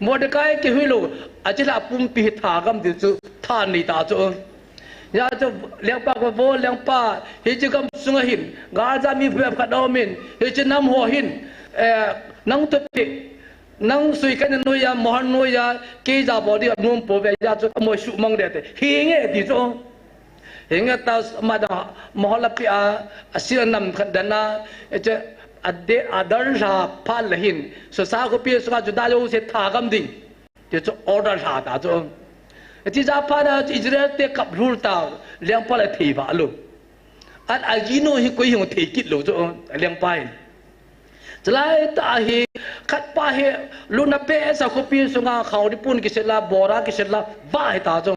Mordecai kihui lou, achilhah pumpi hi thagam ding chu, tha nei ta chu. Hia chu lengpa koma, vo lengpa, hiche gamsunga hin galjam mi phabep khat aumin, hiche nam ho hin, eh, nang thupi, nang sui kana noiya, mohor noiya, kei jabol ding anom pouve, hia chu amaho suhmang ding ati. Hinge ti chu. Hinge ta, ama dang mohor apeh a, asil a nam khat dan a, hiche a de, Adar lha phat le hin, Susa khopi sunga Juda jouse thagam ding ti chu order lha ta chu. Hiche jeh a phat na chu Israel te kap lhul ta, lengpa le thei va lou. An aginu hi koi hung thei kit lou chu, a lengpa hin. Chulai tah hi, khat pa hi, luna pe sa khopi sunga khao di pun kisil a, bora kisil a, va hi ta chu.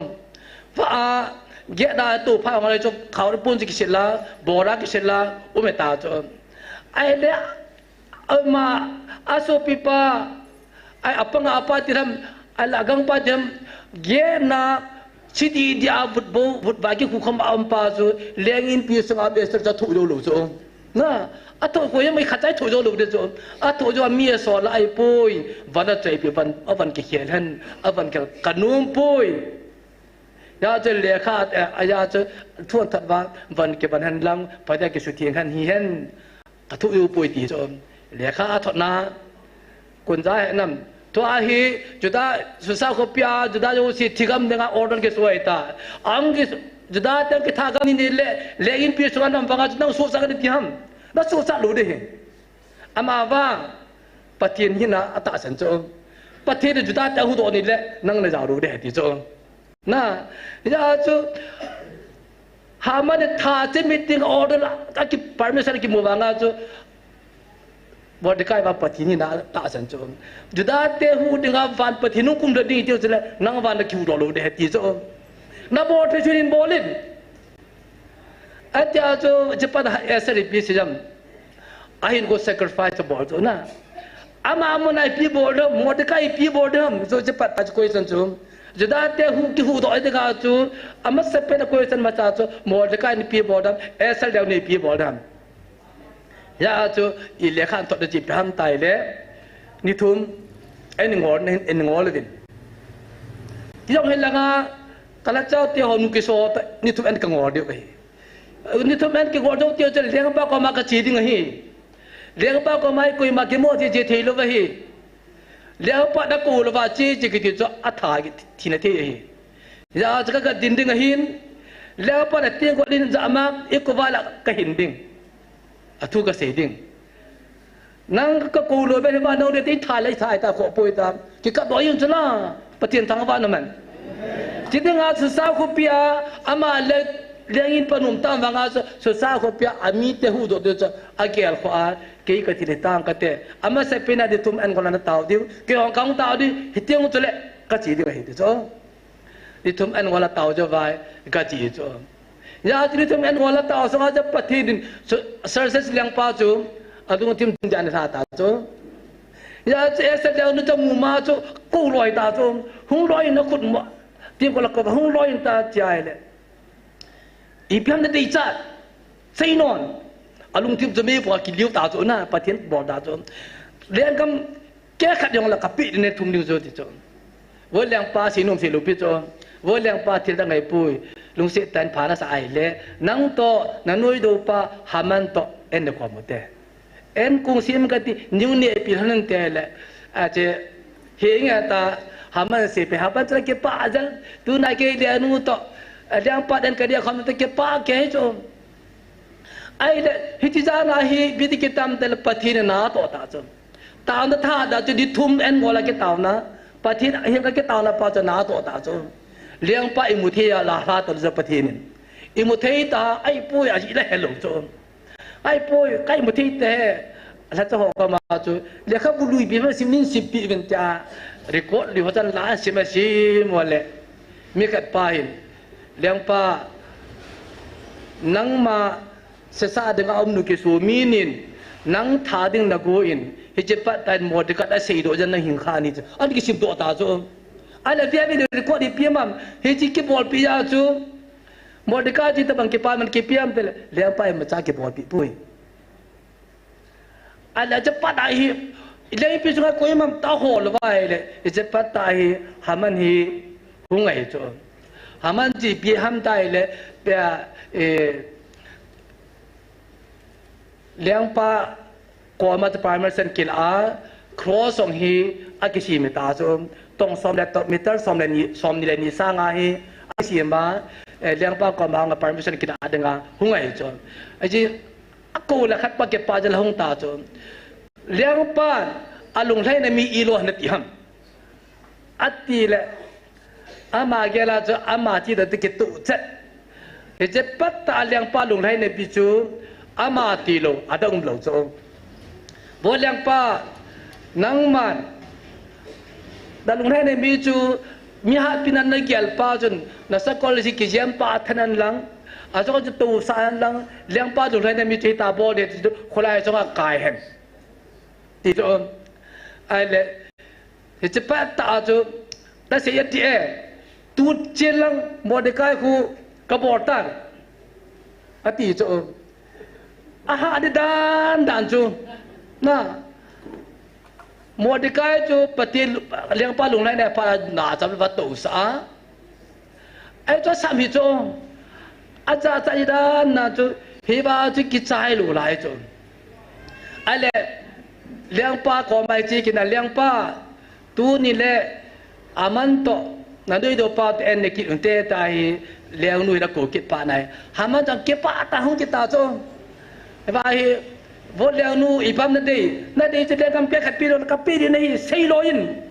Va a, geh da tu pha ngai chu, khao di pun kisil a, bora kisil a, um ta chu. Ai le, ama, a sopi pa, ai apanga apa ti ham, ai la gang pa ti ham, geh na, Chiti dia vut bo, vut ba ki khu kham a um pa chu, leng inpi sunga Esther chu athoh jou lou chu. Na, athoh koi mai khat chai thoh jou lou de chu. Athoh jou a mi asol a ai poi, van achai pi van, avan kikhel hen, avan ka, ka nom poi. Ya chu lekha, eh, aya chu thuan that va, van kivan hen lang, Pathen kisutheng hen hi hen. Ka thu u poi ti chu. Lekha a thotna. Kunja he nam. Tua hi Juda, Susa khopi a, Juda jouse thigam dinga order kisoi ta. Ang ki, Juda te kitha gam ni le, leng inpi sunga nam vanga chu nang susa ka ni ti ham. Na susa lou de hi. Ama vang, Pathen hina atahsan chu. Pathen Juda te huhdoh ni le, nang na ja lou de ti chu. Na, ya chu, Haman in tha che meeting order la, a ki permission kimu vanga chu, Mordecai vang Pathen hina tahsan chu. Juda te huhdoh dinga van Pathen hung kumdoh ding ti chu le, nang vang na kihuhdoh lou de ti chu. Na bol thei chu hin bol in. Atia chu, chepat Esther ipi sei ham. Ahin ko sacrifice bol chu na. Ama mun a ipi bol dem, Mordecai ipi bol dem, chu chepat a chu question chu. Juda te hu kihuhdoh dinga chu, amasa pen a question masa chu, Mordecai in ipi bol dem, Esther leng in ipi bol dem. Ya chu, i lekha thot de chi pe ham tai le, ni thum, en ngol, en ngol vin. Ti jong hi langa, ka lhachau te ho nu kiso ta, ni thum en ka ngol diu ahi. Ni thum en kigol jou teu chu lengpa koma kache ding ahi. Lengpa koma hi koima kimo thei thei lou ahi. Lengpa na kou louva che che kiti chu atha thina thei ahi. Ya chu ka, ka din ding ahin. Lengpa na teng ko din ja ma i kou va la ka hin ding. Athu ka sei ding. Nang ka kou lou be, hima nau le te tha le tha ta kho poi ta. Ki ka doi un chula. Pathen thangvah in um hen. Ti dinga Susa khopi a, ama le, leng in pan um tam vanga Su-, Susa khopi a, ami te huhdoh diu chu, agel kho a, kei ka thi le tang ka te. Amasa pen a ni thum en ngol a na tao diu, kei hung kang tao diu, hiti hung chu le, ka che diu ahi ti chu. Ni thum en ngol a tao chu vai, ka che chu. Ya chu ni thum en ngol a tao sunga chu Pathen in, Su-, Xerxes lengpa chu, alungthim ding dan lha ta chu. Ya chu Esther leng nu chu mu ma chu, kou loi ta chu, hung loi na khut mo, ti ko la ko hung loi ta chia le. Ipi ham na dei cha, sei non, alungthim chu mei po kiliu ta chu na, Pathen bol ta chu. Lenggam Kei khat jong la ka pe ding ne thum ding chu ti chu. Vo lengpa sei nom sei lou pi chu. Vo lengpa thil dang ngai pui. Lungset tah in pha na sa ahile. Nang toh, na noidoh pa Haman toh, en na khom u te. En kung sim ka ti, niu ne pi lhon te le. A che, he nga ta, Haman sei pe Haman chu kipah jal. Tuna kei le nu toh, a lengpa den ka dia khom te kipah kei chu. Ahile, hiti jan a hi, ipi ti kitam te le Pathen in na toh ta chu. Taona tha da chu ni thum en ngol a kitaona. Pathen hin ka kitaona pa chu na toh ta chu. Lengpa imu thei a la hla toh chu Pathen in. Imu thei ta, ahipoi a hi la helou chu. Ahipoi, ka imu thei te. La chu ho ka ma chu. Lekhabu lui pi ma sim nin sim pi vin tia. Record lui ho chan la sim a sim mo le. Mi khat pa hin. Lengpa, nangma sesa dinga um nu kisu mi nin, nang tha ding na go in, hiche pat tan Mordecai a seidoh jan na hing kha ni chu. An kisim doh ta chu. An a via vin record i piam am, hiche kibolpi a chu. Mordecai chu tabang kipa man kipiam te le, lengpa imacha kibolpi poi. Ahile hiche pat a hi, lengpi chunga koima ta hol uva ahile, hiche pat a hi, Haman hi hung ahi chu. Haman chu ipi ham ta ahile, pia, eh, lengpa koma chu permission kila a, cross jong hi akisem ta chu, tong som le tong, meter som le ni, som ni le ni sanga hi akisem a, eh, lengpa koma permission kila dinga hung ahi chu. Aji, Akou le khat pa kipa jal hung ta chu. Lengpan alunglhaina mi ilo na ti ham. Ati le ama gel a chu ama ti da ti kitu chet. Hiche pettah a lengpa lunglhaina pi chu ama tilou, adang umlou chu. Vo lengpa, nangman nalunglhaina mi chu mi hatpi nan nagel pa chun nasakol hi kijem pa thanan lang, ajong chu tousah hen lang, lengpa lunglhaina mi chu hita bol ding chu kholai chunga kai hen. Ti chu. Ahile, hiche pettah a chu, nasei ati e, tu chen lang Mordecai khu kabol tan. Ati chu. Aha di dan dan chu. Na. Mordecai chu Pathen lengpa lunglhaina phat a nacham le va tousah a. Ahi chu asam hi chu. Acha cha hi dan na chu, hiva chu kichai lou lai chu. Ahile, lengpa koma hiche kina, lengpa, tuni le Haman toh, nanoi doh pa toh en ne kit unte, tia hi lengnu hi ana kou kit pa nai. Haman jong kipah tah a hung kit ta chu. Hiva hi, vo lengnu, ipi ham nadei, nadei chu lenggam pet khat pe lou, kape ding nahi, sei lou in.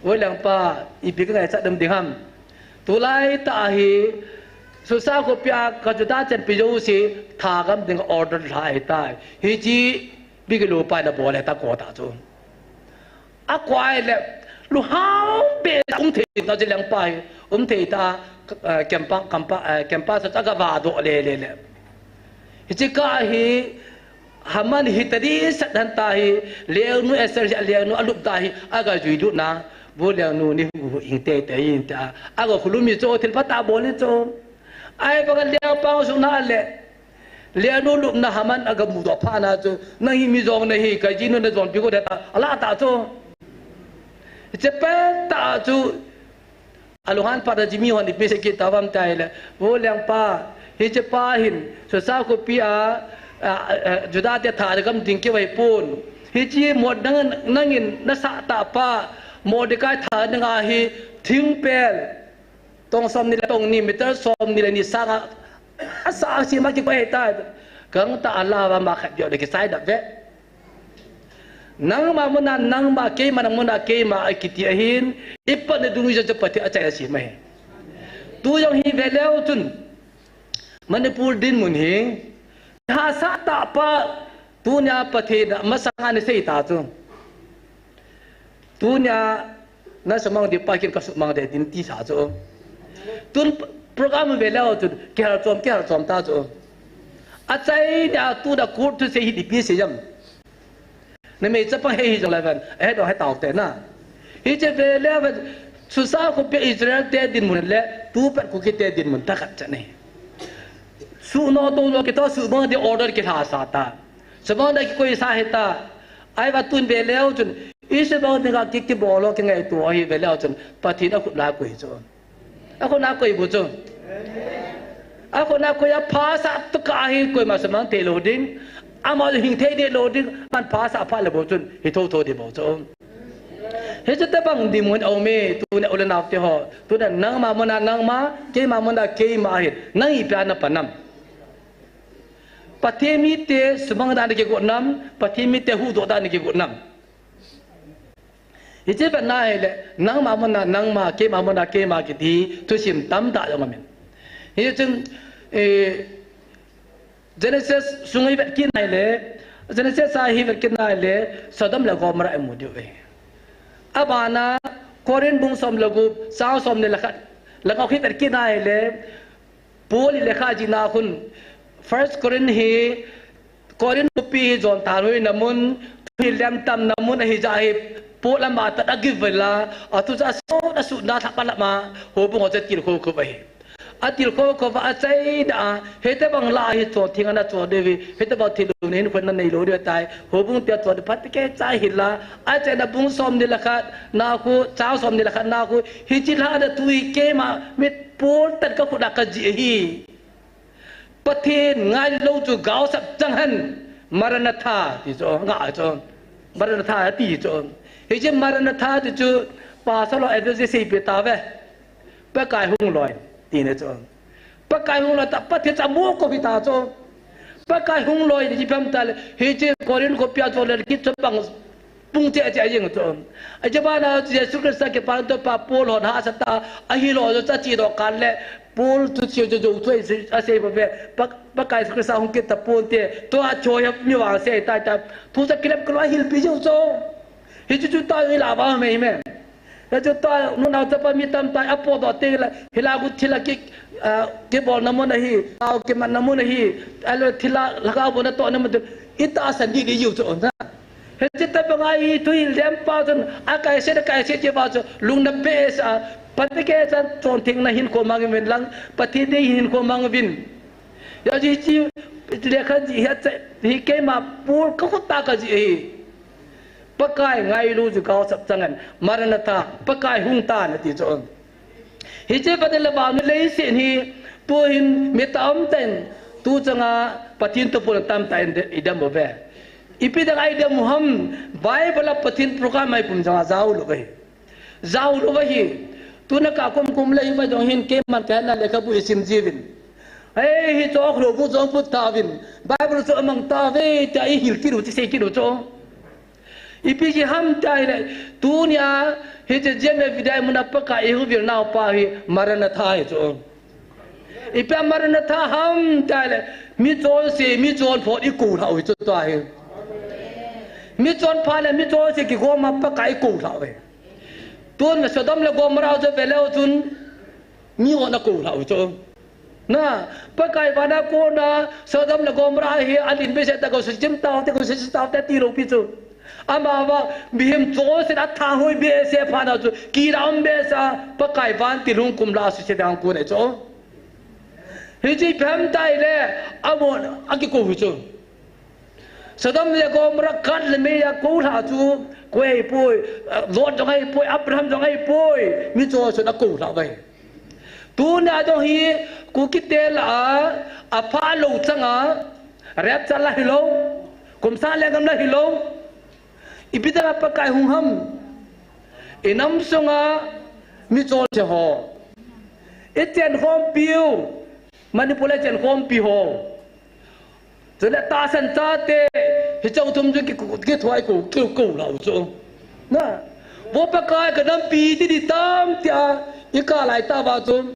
Vo lengpa, ipi kangaichat dem ding ham. Tulai tah a hi, Susa khopi a ka Juda chanpi jouse thagam ding order lha ahitai. Hiche Bigelow pa in abol ahitai, kou ta chu. Akou ahile, lunghang beh a um thei ta chu lengpa hi, um thei ta, eh, kempa, kempa, eh, kempa sa chu aga vadoh le le le. Hiche kah hi, Haman hi tadi sat han ta hi, lengnu Esther hi, lengnu alup ta hi, aga jui lut na, vo lengnu nei hu hing teitei in tia, aga khulum hi chu, thil phatah abol hi chu. Ahivang a lengpa sung na le, lengnu lupna Haman aga mudoh phat na chu, nang hi mi jong nahi, ka jinu na jong pi ko de ta, ala ta chu. Hiche pettah chu, alunghan phat a chu mi hon ipi asei kit tam tia ahile, vo lengpa, hiche pa hin, Susa khopi a, a, a, Juda te thagam ding kivai pon. Hiche Mor-, nang, nangin nasah tah pa, Mordecai thagam dinga hi, thingpel, tong somni le tong ni, meter somni le ni sanga, asah a sem a kikoi ahitai. Gangtah a lava ma khat beh le kisai dap ve. Nangma muna nangma, keima muna keima akiti ahin, ipatna dungjui chu Pathen achaina asem ahi. Tu jong hi ve leu chun, Manipur dinmun hi, hahsa tah pa, tunia Pathen a masanga ana sei ta chu. Tunia nasumang ding pa kin kasumang ding tin ti sa chu. Tun program ve leu chun, kihal chom, kihal chom ta chu. Achaina a tuna court thusei hi ipi sei ham. Numei chapang hei hi jong le ven, ahe doh he tau te na. Hiche ve le ven, Susa khopi Israel te dinmun le, tu pet Kuki te dinmun tah khat cha nei. Suhnoh tohnoh kitoh, sumang ding order kilhasa ta. Sumang ding kikoi sa hita. Ahivang tun ve leu chun, isumang dinga ki, kibol lou kingaito ahi ve leu chun, Pathen akhut la koi chu. Akhut na koi bou chu. Akhut na koi a phasah tokah hi koima sumang thei lou ding. Ama hing thei ding lou ding. Aman phasah phat le bou chun hi thotho ding bou chu. Hiche tobang dinmun aum e, tuna u le nao te ho. Tuna nangma muna nangma, keima muna keima ahi. Nang ipi a napan ham. Pathen mite sumang dan kigot nam, Pathen mite huhdoh dan kigot nam. Hiche vet na ahile, nangma muna nangma, keima muna keima kiti, thusim tamtah jong aum in. Hichun, eh, Genesis sung hi vet kit na ahile, Genesis a hi vet kit na ahile, Sodom le Gomorrah imu diu ve. Abana, Corinth bung som le gup, chang som ni le khat, lang a hi vet kit na ahile, Paul in lekha jihna khun, First Corinth hi, Corinth khopi hi jon thanhoina mun, thuhil lemtamna mun ahi jeh hi, Paul ama tah a give la, athu jeh a sot a sutna thap a lama, houbung ho chu atilkhou khou ahi. Atilkhou khou va achaina a, hitobang la hi chon theng ana chon diu hi, hitobang thil lou nei hin khun nanei lou diu tai, houbung te chon diu phat kei cha hi la, achaina bung som ni le khat, na khu, chang som ni le khat na khu, hiche lhahna thu hi keima, mi Paul tah kakhut a kajih ahi. Pathen ngailou chu gaosap chang hen, Maranatha, ti chu, nga chu, Maranatha, ti chu. Hiche Maranatha ti chu, Pastor lo evangelist seipeh tauve. Pakai hung loi, ti ne chu. Pakai hung loi tah, Pathen chu amu kou hita chu. Pakai hung loi, ti pam tale, hiche Corinth khopi a chu le kit chu bang pung che che jing chu. Ache bana Jesu Christa kipana topa Paul hon hahsa ta, ahilou chu ache doh kah le, Paul thu chu chu chu chu asei bou ve, Pa, Pakai Jesu Christa hung kit tapon te, tua chu hi mi vangse tai ta, thu chu kilep kilo ahilpi jing chu. Hichu chu ta ila va me me. Hichu ta nunau chapa mi tamtah apodoh teng le, hila gu thila ki, ah, kibolna mun ahi, tao kimanna mun ahi, ahilou thila lhagao bolna tohna mun, itahsan ding ding jiu chu na. Hiche tabang a hi thuhil dem pa chun, akaiset, akaiset che pa chu, lungna behseh a, Pathen kichat chon thengna hinkho mang uvin lang, Pathen dei hinkho mang uvin. Hijeh chun, lekha jih hi ache, hi keima Paul ka khut a ka jih hi. Pakai ngailu chu gaosap chang in, Maranatha, Pakai hung tan ati chu. Hiche Pathen le vannoi leiset hi, tuhin mi tamtah in, tu chang a Pathen toh pon tamtah in i dem uve. Ipi dinga i dem u ham, Bible a Pathen program a i pum chang a jao lou uve. Jao lou uve hi, tuna ka kum kum lei uva jong hin keiman ka hetna lekhabu i sim jiuvin. Ei, hiche chu lou bu jong put tauvin. Bible chu amang tauve, tia i hil kit u, i sei kit u chu. Ipi jeh ham tia ahile, tunia, hiche J M F Vidyamuni a Pakai i houvilna upa hi Maranatha ahi chu. Ipi a Maranatha ham tia ahile, mi chonse, mi chonpha i kou lhah u hi chu tua hi. Mi chonpha le mi chonse kigom a Pakai i kou lhah u hi. Tun Sodom le Gomorrah chu ve leu chun, mi hon akou lhah u chu. Na, Pakai vana kona, Sodom le Gomorrah hi, alin behseh tah, koi seichim taute, koi seichim taute, tilou pi chu. Amavang, mihem chonset athahoi behseh phat na chu, kila um behseh a, Pakai vantil hung kum lah a suse ding kon ahi chu. Hiche ipi ham tia ahile, amahon akikou u chu. Sodom le Gomorrah kat le mei a kou lhah chu, koi ahipoi, Lot jong ahipoi, Abraham jong ahipoi, mi chonset akou lhah uve. Tunia jong hi Kukite lah a, apha lou chang a, rapture la hilou, kum sang lenggam la hilou. Ipi dinga Pakai hung ham. I nam sunga mi chonse ho. I chenkhompiu, Manipur a i chenkhompi ho. Chule tahsan chate, hiche thum chu ki, ki, kithoa i kou, ki, kou lhah u chu. Na, vo Pakai ka nampi ti ding tam tia, i kah lai tauva chu.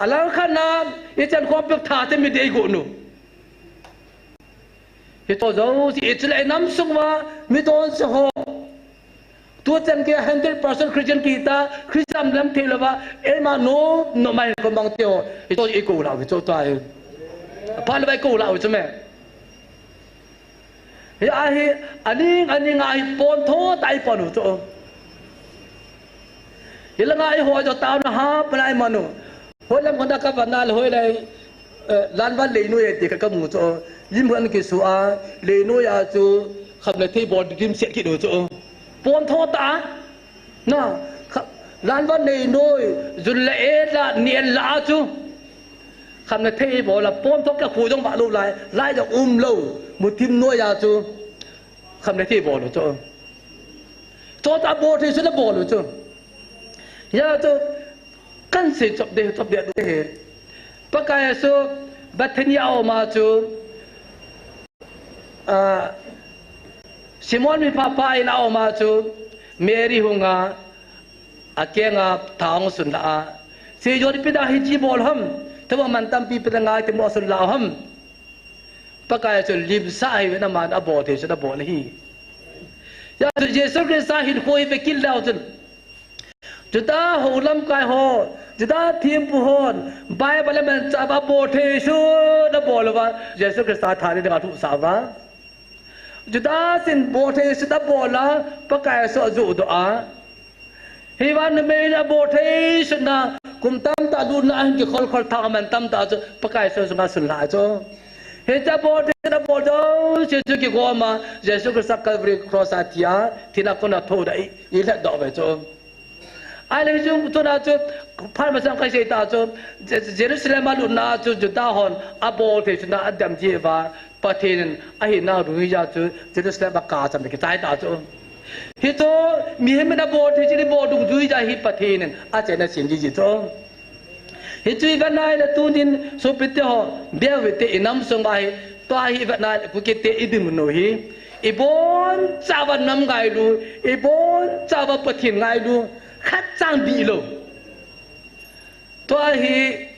Alang khat na, i chenkhompi thate mi dei gon u. Hiche jouse, i chule i nam sung uva, mi chonse ho. Tu chan gei hundred percent Christian kiti, Christian lam thei louva, eima nom, nom mai ko mang teo, i to i kou lhah u chu tua hi. Pha louva i kou lhah u chu me. Hi a hi, aning, aning a hi pon tho tah i pon u chu. Hi langa i hoi jo tao na ha, pa nai manu. Hoi lam kona ka vana le hoi lai, eh, Lanvan leinoi e ti ka, ka mu chu. Lim hon kisu a, leinoi a chu, kham le thei bol dim set kit u chu. Pon tho tah. Na, kha, Lanvan leinoi, jun le e la, ni en la chu. Kham le thei bol a, pon tho ka khu jong ba lou lai, lai jong um lou, muthim noi a chu. Kham le thei bol u chu. Chutah bol thei chu na bol u chu. Hia chu, Kan sei chop ding, chop ding ahi. Pakai Jesu, Bethania a um a chu, ah, Simon mipha pa in a um a chu, Mary hung a, akeng a tha hung sun lah a. Sei jong ipi dinga hiche bol ham, themkhat man tampi ipi dinga ngai ti mo sun lah ham. Pakai Jesu limsah ahi, aman abol thei chu abol ahi. Hia chu Jesu Christa hinkho hi vekit leu chun. Juda ho lamkai ho, Juda thempu hon, Bible a manchah uva bol thei chu abol uva, Jesu Christa tha ding a lhuhsah uva. Juda sin bol thei chu abol a, Pakai Jesu ajoh doh a. Hiva numei in abol thei chu na, kum tamtah lutna ahin kikhol khol thah aman tamtah chu, Pakai Jesu sunga sun lah chu. Hiche abol thei chu abol jouse chu kigom a, Jesu Christa Calvary cross a thi a, thina kona thoudoh a i, i lhatdoh uve chu. Ahile hiche chun, chuna chu, phat masang kasei ta chu, Je-, Jerusalem a lutna chu Juda hon abol thei chu na adam ji uva, Pathen in ahinau dungjui a chu Jerusalem a kacham le kichai ta chu. Hichu mihem in abol thei chu ibol dungjui a hi Pathen in achaina sem ji chu. Hichu ivet nai le tunin sopite ho, David te inam sung uva hi, tua hi ivet nai le Kukite idinmun u hi. Ibonchauva nam ngailu, ibonchauva Pathen ngailu, khatcha dih lou. Tua hi,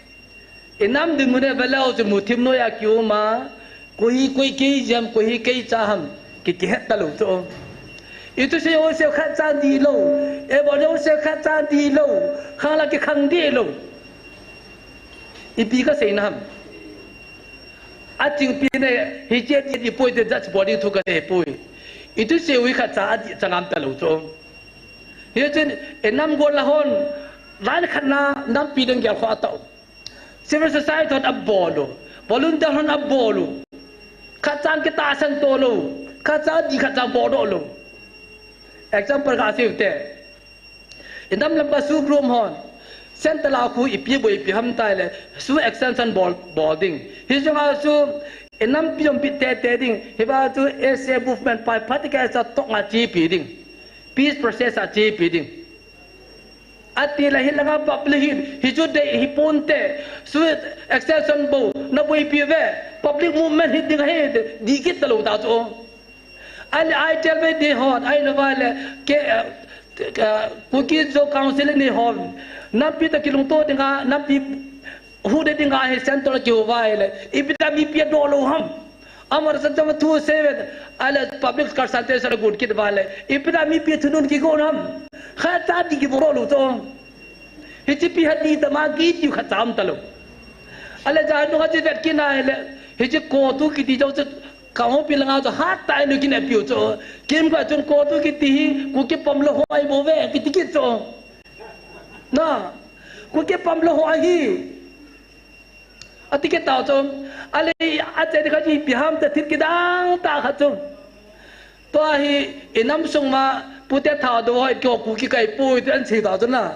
inam dinmun e veleu chu muthim noiya kiuma, koi hi koi kei jeh ham, koi hi kei cha ham, ki, kihet talou chu. Ithusei jouse khatcha dih lou, ibol jouse khatcha dih lou, khangla kikhang dih lou. Ipi kasei na ham. Achingpi nei, hiche dih dih poi ti judge body thu kasei poi. Ithusei u hi khatcha adih cha ngam talou chu. Hichun, inam golla hon, lai khatna, nampi dang gel kho atau. Civil society hon abol u. Volunteer hon abol u. Khatcha kitahsan to lou. Khatcha dih khatcha bol doh lou. Example kasei u te. Inam lamkai SoO group hon. Central a khu ipi bol ipi ham tile. SoO extension bol, bol ding. Hijong a chu inampi jong bit tete ding. Hiva chu S A movement pai phatecha tonga chepi ding. Peace process a chepi ding. Atile hilanga public hi, hichu dei hi ponte. SoO extension bou, na boipi uve. Public movement hi ding ahi, dih kit talou ta chu. Ahile I T L ve ding hon, ahilou vale, ke, eh, eh, Kuki Zo Council ni hon. Nampi toh kilungto dinga, nampi huhde dinga hi central kihou uva ahile. Ipi dia mipi adoh lou ham. Amar sa jama thu seven, ahile public consultation agot kit uva ahile. Ipi dia mipi thunun kigon ham. Khatcha dih kibol lou chu. Hiche pi hadi tama kitiu khatcha um talou. Ahile jan nunga chu vet kit na ahile. Hiche CoTU kiti jong chu Kanghopi langa chu hattah in kinep piu chu. Kimkhat chun CoTU kiti hi, Kuki pamlou ho ahi bouve, kiti kit chu. Na, Kuki pamlou ho ahi. Ati kit tau chu. Ahile, ache ding khat chu ipi ham ti thil kidang tah khat chu. Tua hi, inam sung ma, pute Thadou hoi keiho Kuki kahi poi, ti ahin sei tau chu na.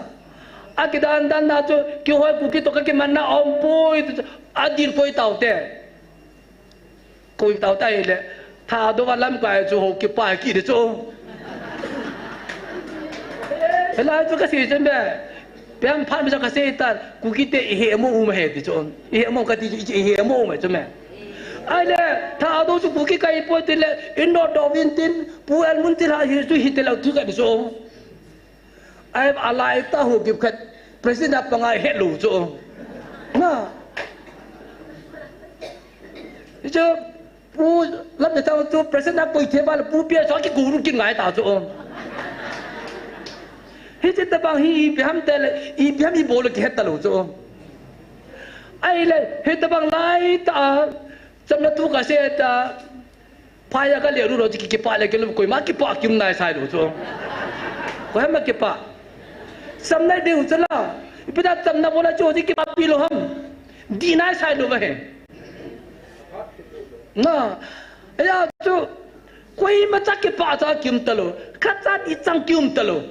Akidan dan na chu, keiho Kuki toh kakimanna aum poi, ti chu, adih poi tau te. Koi tau tai le, Thadou va lamkai chu ho kipa kiti chu. Hilai chu kasei chu me. Pem phat mi sa kasei tan, Kuki te ihet mo um ahi ti chu. Ihet mo kati chu, ihet mo um ahi chu me. Ahile, Thadou chu Kuki kahi poi tile, indoh doh uvin tin, Pu Elmunthilha hi chu hitelou thu kati chu. Ahile, alaitah ho kipkhat, President a panga helou chu. Na. Chu, Pu Lamjathang chu President a koi thei uva le Pu P S chu kikou lut kit ngai ta chu. Hiche tobang hi ipi ham tile, ipi ham ibol le kihet talou chu. Ahile, hitabang laitah a, chamna thu kasei ta, phaiya kale ru lou chu ki, kipah le kilou, koima kipah kium nai sai lou chu. Koi ham kipah. Chamna ding chu la, ipi dia chamna bol a chu kipa pi lou ham. Dih nai sai lou va he. Na, hijeh chun, koima cha kipah cha kium talou, khatcha dih cha kium talou.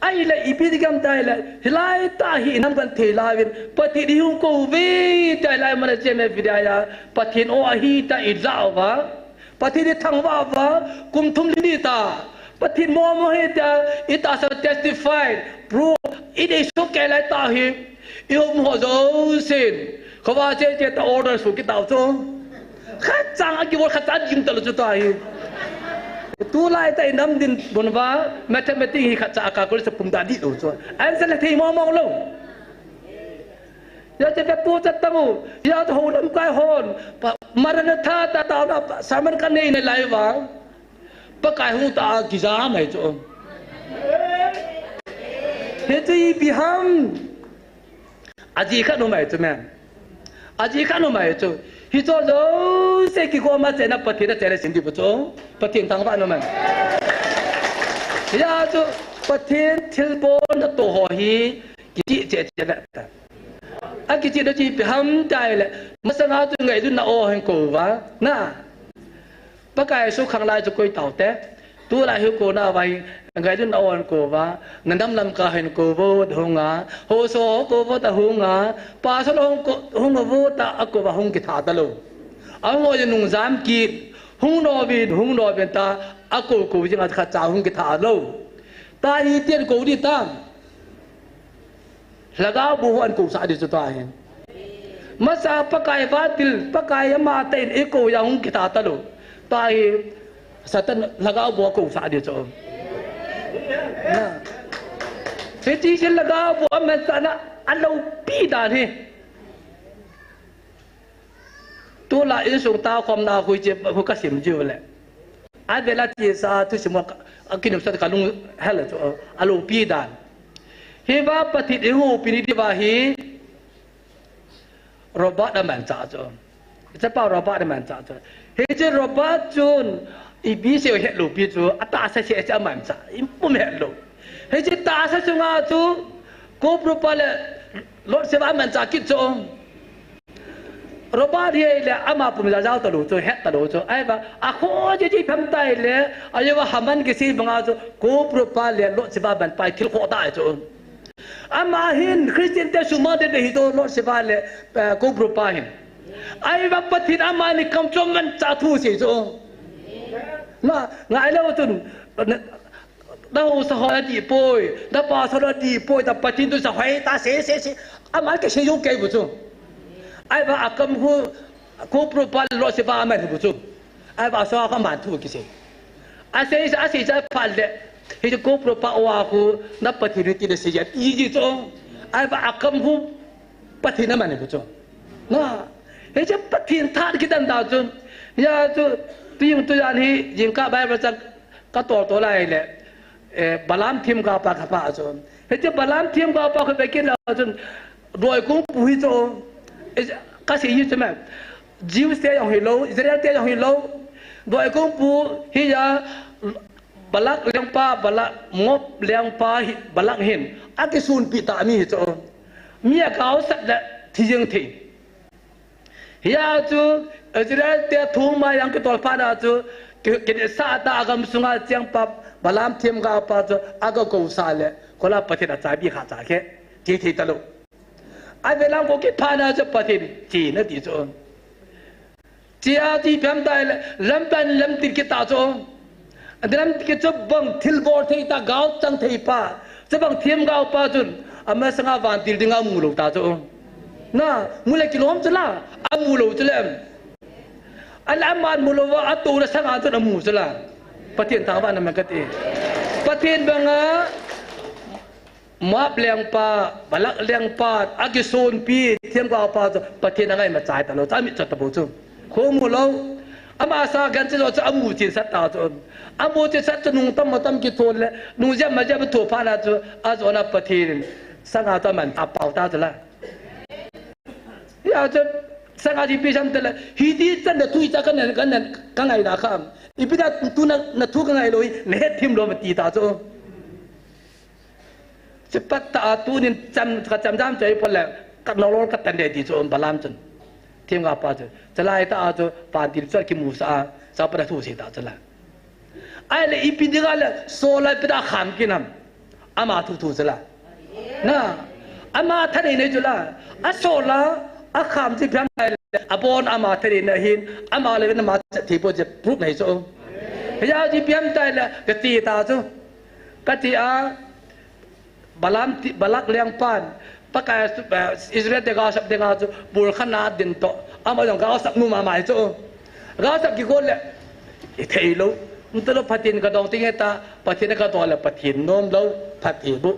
Ahile, ipi ti gam tile, hilai tah hi inam kan thei lauvin, Pathen ihung kou uve, ti hilai mana chem e video a, Pathen o ahi ta ilah uva, Pathen ithangvah uva, kum thum li ni ta, Pathen momo ahi ta, itahsa testify, proof, idei soh kei lai tah hi, Ihom ho jousen. Khovah cheh cheh ta order soh kit tau chu. Khatcha a kibol khatcha ding talou chu tua hi. Tulai tah inam dinmun uva, mathematics hi khatcha a calculate sa pum da dih lou chu. Answer le thei mong mong lou. Hijeh chun vepu chat tau. Hijeh chun ho lamkai hon. Pa, Maranatha ta ta na sermon kanei nalai uva. Pakai hung ta a kijam ahi chu. Hichu ipi ham. Ajeh khat um ahi chu me. Ajeh khat um ahi chu. Hicho jouse kigom a chena Pathen a chena sin ding bou chu. Pathen thangvah in um ahi. Hijeh chun Pathen thilbol natoh ho hi kicheh cheh cheh ve ta. Akicheh na chu ipi ham tile. Masanga chu ngailutna o hin kou uva. Na. Pakai Jesu khang lai chu koi tau te. Tulai hi kou nauva hi, ngailutna o hin kou uva, na nam lamkai hin kou uvin ahung a, haosa ho kou uvin ahung a, pastor hung kou, hung uvin ta, akou uva hung kitha talou. Ahung uva nung jam kit, hung nom uvin, hung nom uvin ta, akou kou jing a khatcha hung kitha lou. Tua hi tin kou ding ta. Lhagao bou hon kou sah ding chu tua hi. Masa Pakai vatil, Pakai ama tah in eikou a hung kitha talou. Pa hi Satan lhagao bou a kousah di chu. Na. Hiche hi lhagao bou a manchahna a loupi dan hi. Tulai insung taokhomna khu hiche khu kasim jiu le. Avela chesa thusim a ka, a kinopsa kalung hel chu a loupi dan. Hiva Pathen in eihopi ni diuva hi Robert amanchah chu. Chapa Robert amanchah chu. Hiche Robert chun ipi asei u hetlou pi chu, atahsa seh seh amanchah. Ipum hetlou. Hiche tahsa chunga chu Koupru pa le Lord Shiva amanchah kit chu. Robert hi ahile ama pum jajao talou chu, het talou chu. Ahivang, akhoh jiji phamtah le, ajeh uva Haman kisei banga chu, Koupru pa le Lord Shiva ban pai thil khoh tah chu. Ama hin Christian te suma de de hi chu Lord Shiva le, eh, Koupru pa hin. Ahivang Pathen amani kam chu amanchah thu asei chu. Na, ngailou chun, na, na haosa ho adih poi, na pastor adih poi, ta Pathen thu sa hoi ta se, se, se. Ama kisei jou kei bou chu. Ahivang akam khu, Koupru pa le Lord Shiva aman bou chu. Ahivang asung a khu aman thu kisei. Asei, asei cha phat le. Hiche Koupru pa uva khu, na Pathen hi ti le sei ya, iji chu. Ahivang akam khu, Pathen aman bou chu. Na, hiche Pathen tha kitan da chu. Hia chu, tujing tujan hi, jingkah Bible chang katol tol lai le. Eh, Balaam themgao pa kapha chu. Hiche Balaam themgao pa khu vekit le chun, Doikungpu hi chu. Eh, kasei hi chu me. Jews te jong hilou, Israel te jong hilou. Doikungpu hi a Balak lengpa, Balak, Moab lengpa hi, Balak hin. Akisunpi tah mi hi chu. Mi agaosap le thi jeng thei. Hia chu Israel te thum a jong kitol phat na chu ki, kinepsah tah a gamsunga cheng pa Balaam themgao pa chu aga kousah le, kola Pathen achaibi kha cha khe. Ti thei talou. Avel lang kho kiphat na chu Pathen chena ti chu. Chia ti phem tai le, lamtan lamtin kit ta chu. Lamtin kit chu bang thilbol thei tah, gao chang thei pa. Chubang themgao pa chun, amasanga vantil dinga amu lou ta chu. Na, mu le kilom chu la, amu lou chu le. Ahile aman mu louva, atouna sanga chun amu chu la. Pathen thangvahna man kati. Pathen banga, Moab lengpa, Balak lengpa, akisonpi, themgao pa chu, Pathen angaimachai talou, chu amit chot tabou chu. Khomu lou, ama sa gancha jo chu, amu chinsat ta chu. Amu chinsat chu nung tam ma tam kithon le, nung jep ma jep thon phat na chu, ajona Pathen, sanga chu aman, apao ta chu la. Hia chu, sanga chu ipi sam tile, hiti chan le tui cha kan, kan, kangai da kham. Ipi da tu na, na thu kangai lou hi, nahet thim lou ma ti ta chu. Chupat tah a tunin cham, kacham jam choi pole, ka nalol katan de ti chu Balaam chun. Themgao pa chu. Chalai tah a chu, pantil chu akimusah a, chapa da thu sei ta chu la. Ahile ipi dinga le, Saul a ipi da kham kit nam. Ama thu thu chu la. Na, ama thanei nei chu la. A Saul a, akham chu ipi ham le, abon ama thanei na hin, ama le ama chat thei po che proof nei chu. Hia chu ipi ham tai le, kati ta chu. Kati a, Balaam ti, Balak lengpan, Pakai, eh, Israel te gaosap dinga chu, mol khat na din toh, ama jong gaosap nom mama hi chu. Gaosap kigol le, ithei lou. Umta lou Pathen kadong ting heta, Pathen kadong le Pathen nom lou, Pathen bu.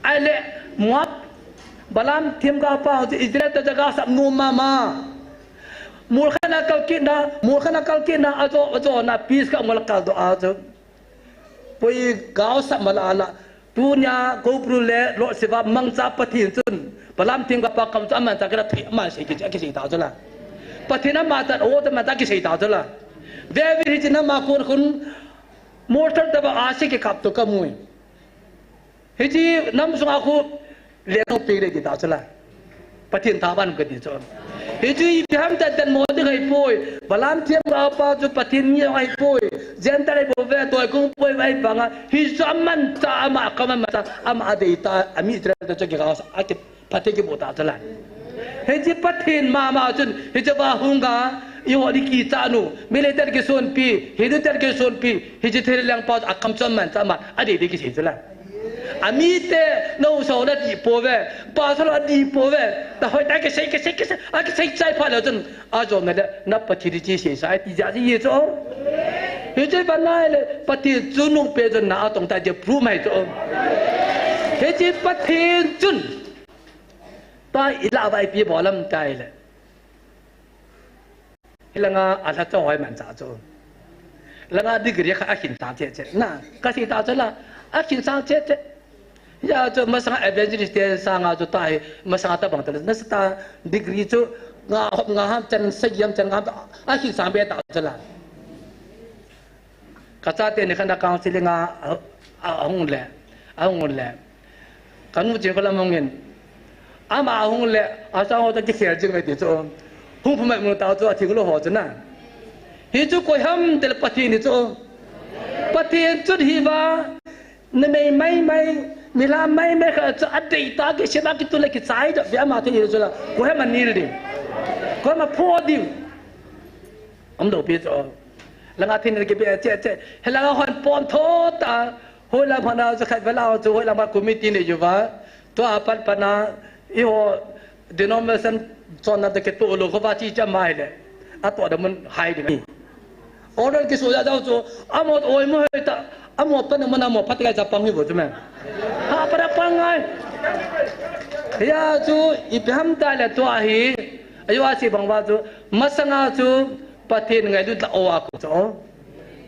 Ahile, Moab, Balaam themgao pa chu Israel te gaosap nom mama. Mol khat na kal kit na, mol khat na kal kit na, ajo, ajona peace ka mol kal doh a chu. Poi gaosap mala ala. Tunia Koupru le Lord Shiva mangcha Pathen chun. Balaam themgao pa kam chu amanchah kit a thei, aman sei kit, akisei ta chu la. Pathen amanchah, o ta amanchah kisei ta chu la. David hiche nam a kon khun mortar tobang a sei kikap toh kamu e. Hiche nam sunga khu Lengnung peng le ti ta chu la. Pathen thangvah in kati chu. Hichu ipi ham tah tah mo ding ahipoi. Balaam themgao pa chu Pathen mi ahipoi. Gentile bou ve, doikungpu bou ve ahivanga. Hichu amanchah, ama akam amanchah, ama adei tah, ami Israel te chu kigao sa, aki Pathen kiboh tah chu la. Hiche Pathen mama chun, hiche va hung ga, eiho ding kichat nu, mi le tel kisonpi, Hindu tel kisonpi, hiche thil lengpa chu akam chu amanchah, ama adei dei kisei chu la. Amite, naosa ho nadih pouve, pastor ho nadih pouve, ta hoitah kisei, kisei, kisei, akisei chai phat leu chun, ajona le, na Pathen hi che sei sa, ati jeh a chu. Hiche banai le, Pathen chu nungpeh jonna a tong tai ti proof ahi chu. Hiche Pathen chun, tua ilah uva ipi bol ham ti le. Hilanga alhacha ho imanchah chu. Langa degree khat akhin sang cheh cheh. Na, kasei ta chu la, akhin sang cheh cheh. Hijeh chun masanga evangelist te sanga chu tahi, masanga tabang tale. Nasa ta degree chu nga hop nga ham chan sagi ham chan nga ham akhin sang be ta chu la. Kachate nikhat a counseling a, a, ahung le, ahung le. Kanu ching kolam hungin. Ama ahung le, asang ho toh kikhel jing ve ti chu. Hung phumai mun tao chu athing lou ho chu na. Hichu koi ham ti le Pathen hi chu. Pathen chu hiva, numei mai mai, milam mai mai khat chu adeitah a kisem a kitu le kichai doh ve ama thei hi chu la. Koi ham anil ding. Koi ham apho ding. Umlou pi chu. Langa thil kibe cheh cheh. Hilanga hon pom tho ta. Hoilam hon a chu khat vel a chu hoilam a committee nei uva. Tua pat pat na eiho denomination chonna toh kitoh lou kho va chi cha mai le. Atoh da mun hai ding. Order kisu ja jao chu. Amo oi mo hoi ta. Amo pan mun amo phat kai cha pang hi bou chu me. Ha para pang ngai. Hijeh chun ipi ham ti le tua hi. Ajo a si bang uva chu, masanga chu Pathen ngailut lou a ko chu.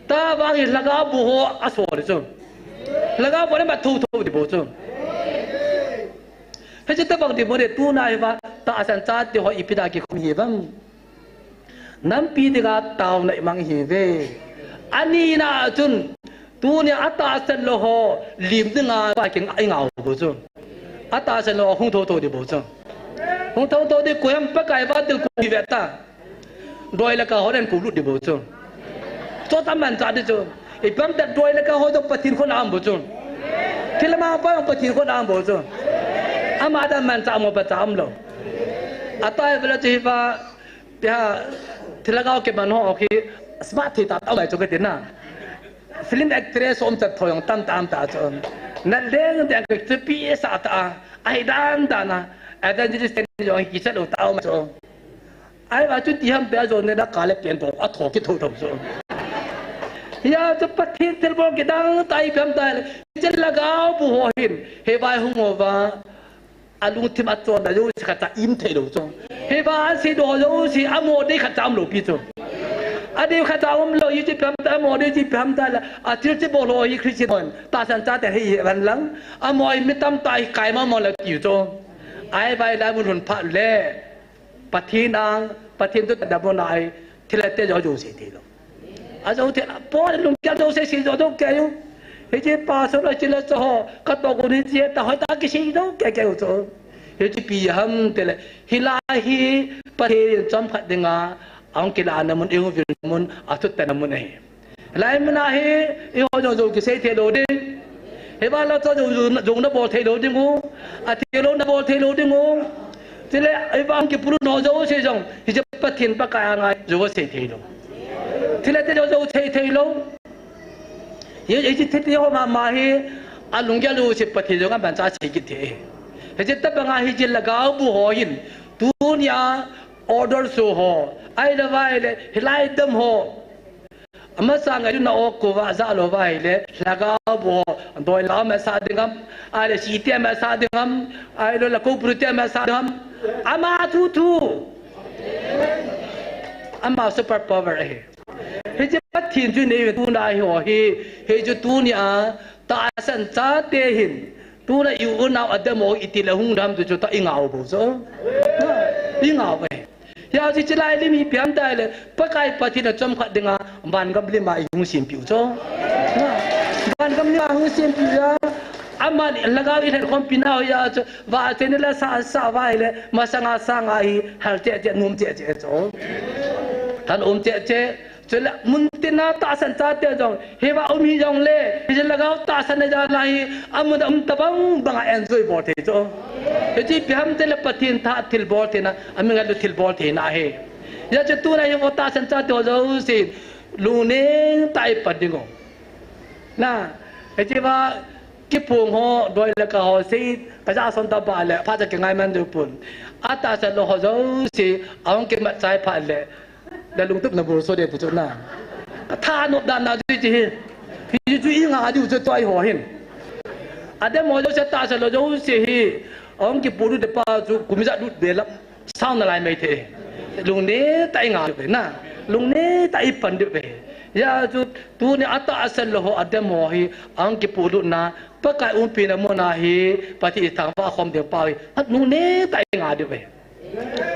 Tua vang hi lhagao bu ho asol chu. Lhagao bu le ma tho tho ding bou chu. Hiche tabang ding bou le tuna hi va, tahsan chate ho ipi dia kikhum hi vam. Nampi dinga taona imang hi ve. Ani na chun, tunia tahsan lou ho, lim dinga va king ai ngau bou chu. Atahsan lou hung tho tho ding bou chu. Hung tho tho ding koi ham Pakai va til ku hi ve ta. Doi le ka ho den ku lut ding bou chu. Chu ta manchah ding chu. Ipi ham ti le doi le ka ho chu Pathen khut a um bou chu. Thil ma pa Pathen khut a um bou chu. Ama da manchah mo pa cha umlou. Atai vela chu hi va Tia, thilagao kiman ho khi smart thei tah tah mai chu kati na. Film actress um chat thoi jong tam tam ta chu. Na leng ding ka chu pi sa ta. Ai dan dan na. Evangelist ten jong kichat lou tao ma chu. Ai va chu ti ham pe a jong ne da ka le pen to a tho kitho tho chu. Hia chu Pathen thilbol kidang tai pem tai. Thilagao bu ho hin. He vai hung ho va. Alungthim a chonna jouse khat cha im thei lou chu. Hiva asei doh jouse amo dei khat cha umlou pi chu. Adei khat cha umlou, hiche pem ta amo dei hiche pem ta la. Athil che bol ho hi Christian hon. Tahsan chate hi hi van lang. Amo hi mi tamtah hi kai mama lou ti chu. Ahivang lai mun hun phat le. Pathen ang, Pathen toh tadam u nai, thilha te jou jou sei thei lou. Ajou thei, Paul lunggel jou sei sei jou jou kei u. Hiche pastor la chila cho ho, katoh gon hiche ta hoi ta kisei jou kei kei u cho. Hiche ipi ham tile, hilai hi Pathen chomkhat dinga, ahung kilahna mun, ihung vilna mun, athutana mun ahi. Lai mun a hi, eiho jong jou kisei thei lou ding. Hiva la chu jou, jou, jou nabol thei lou ding u. Athei lou nabol thei lou ding u. Chule, hiva hung kipulun ho jouse jong, hiche Pathen Pakai a ngai, jou sei thei lou. Chule te jou, jou sei thei lou. Hi, hiche thil te ho mama hi, alunggel u hiche Pathen jong amanchah sei kit thei. Hiche tabang a hiche lhagao bu ho hin, tunia order su ho, ahilou vai le, hilai dam ho. Amasa ngai na o ko va ja lou vai le, lhagao bu ho, doi la masa ding ham, ahile si te masa ding ham, ahile la ko pru te masa ding ham. Ama thu thu. Ama super power ahi. Hiche Pathen chu nei tuna hi ho hi, hiche tunia, tahsan chate hin, tuna i unau Adam ho iti le hung dam tu chu ta i ngau bou chu. I ngau bou. Hia chu chilai lim hi ipi ham tile, Pakai Pathen a chomkhat dinga, vangam lima i hung simpiu chu. Vangam lima hung simpiu a, aman lhagao i lhen khompi nau hia chu, va cheni la sa, sa vai le, masanga sanga hi, hal che che, num che che chu. Than um che che, Chule, mun tina tahsan chate jong, hiva um hi jong le, hiche lhagao tahsan na jal a hi, amun a um tabang banga enjoy bol thei chu. Hiche ipi ham tile Pathen tha thilbol theina, ami ngailu thilbol theina ahi. Hijeh chun tuna hi vo tahsan chate ho jouse, lungning tah a i pan ding u. Na, hiche va, Kipung ho, doi le ka ho, sei, ka ja son ta ba le, pha ja kingai man diu pon. Atahsan lou ho jouse, ahung kimat chai pha le, la lungtup na bul so de ti chu na. Ka thanop dan na chu ti hi. Hi chu i nga diu chu toi ho hin. Adem ho jouse, tahsan lou jouse hi, ahung kipu lut de pa chu, kum ijat lut be la. Sao nalai mai thei. Lungnei tah a i nga diu ve na. Lungnei tah a i pan diu ve. Hijeh chun tuni a tahsan lou ho adem ho hi ahung kipu lut na, Pakai umpina mun a hi, Pathen i thangvah khom ding pa hi, lungnei tah a i nga diu ve.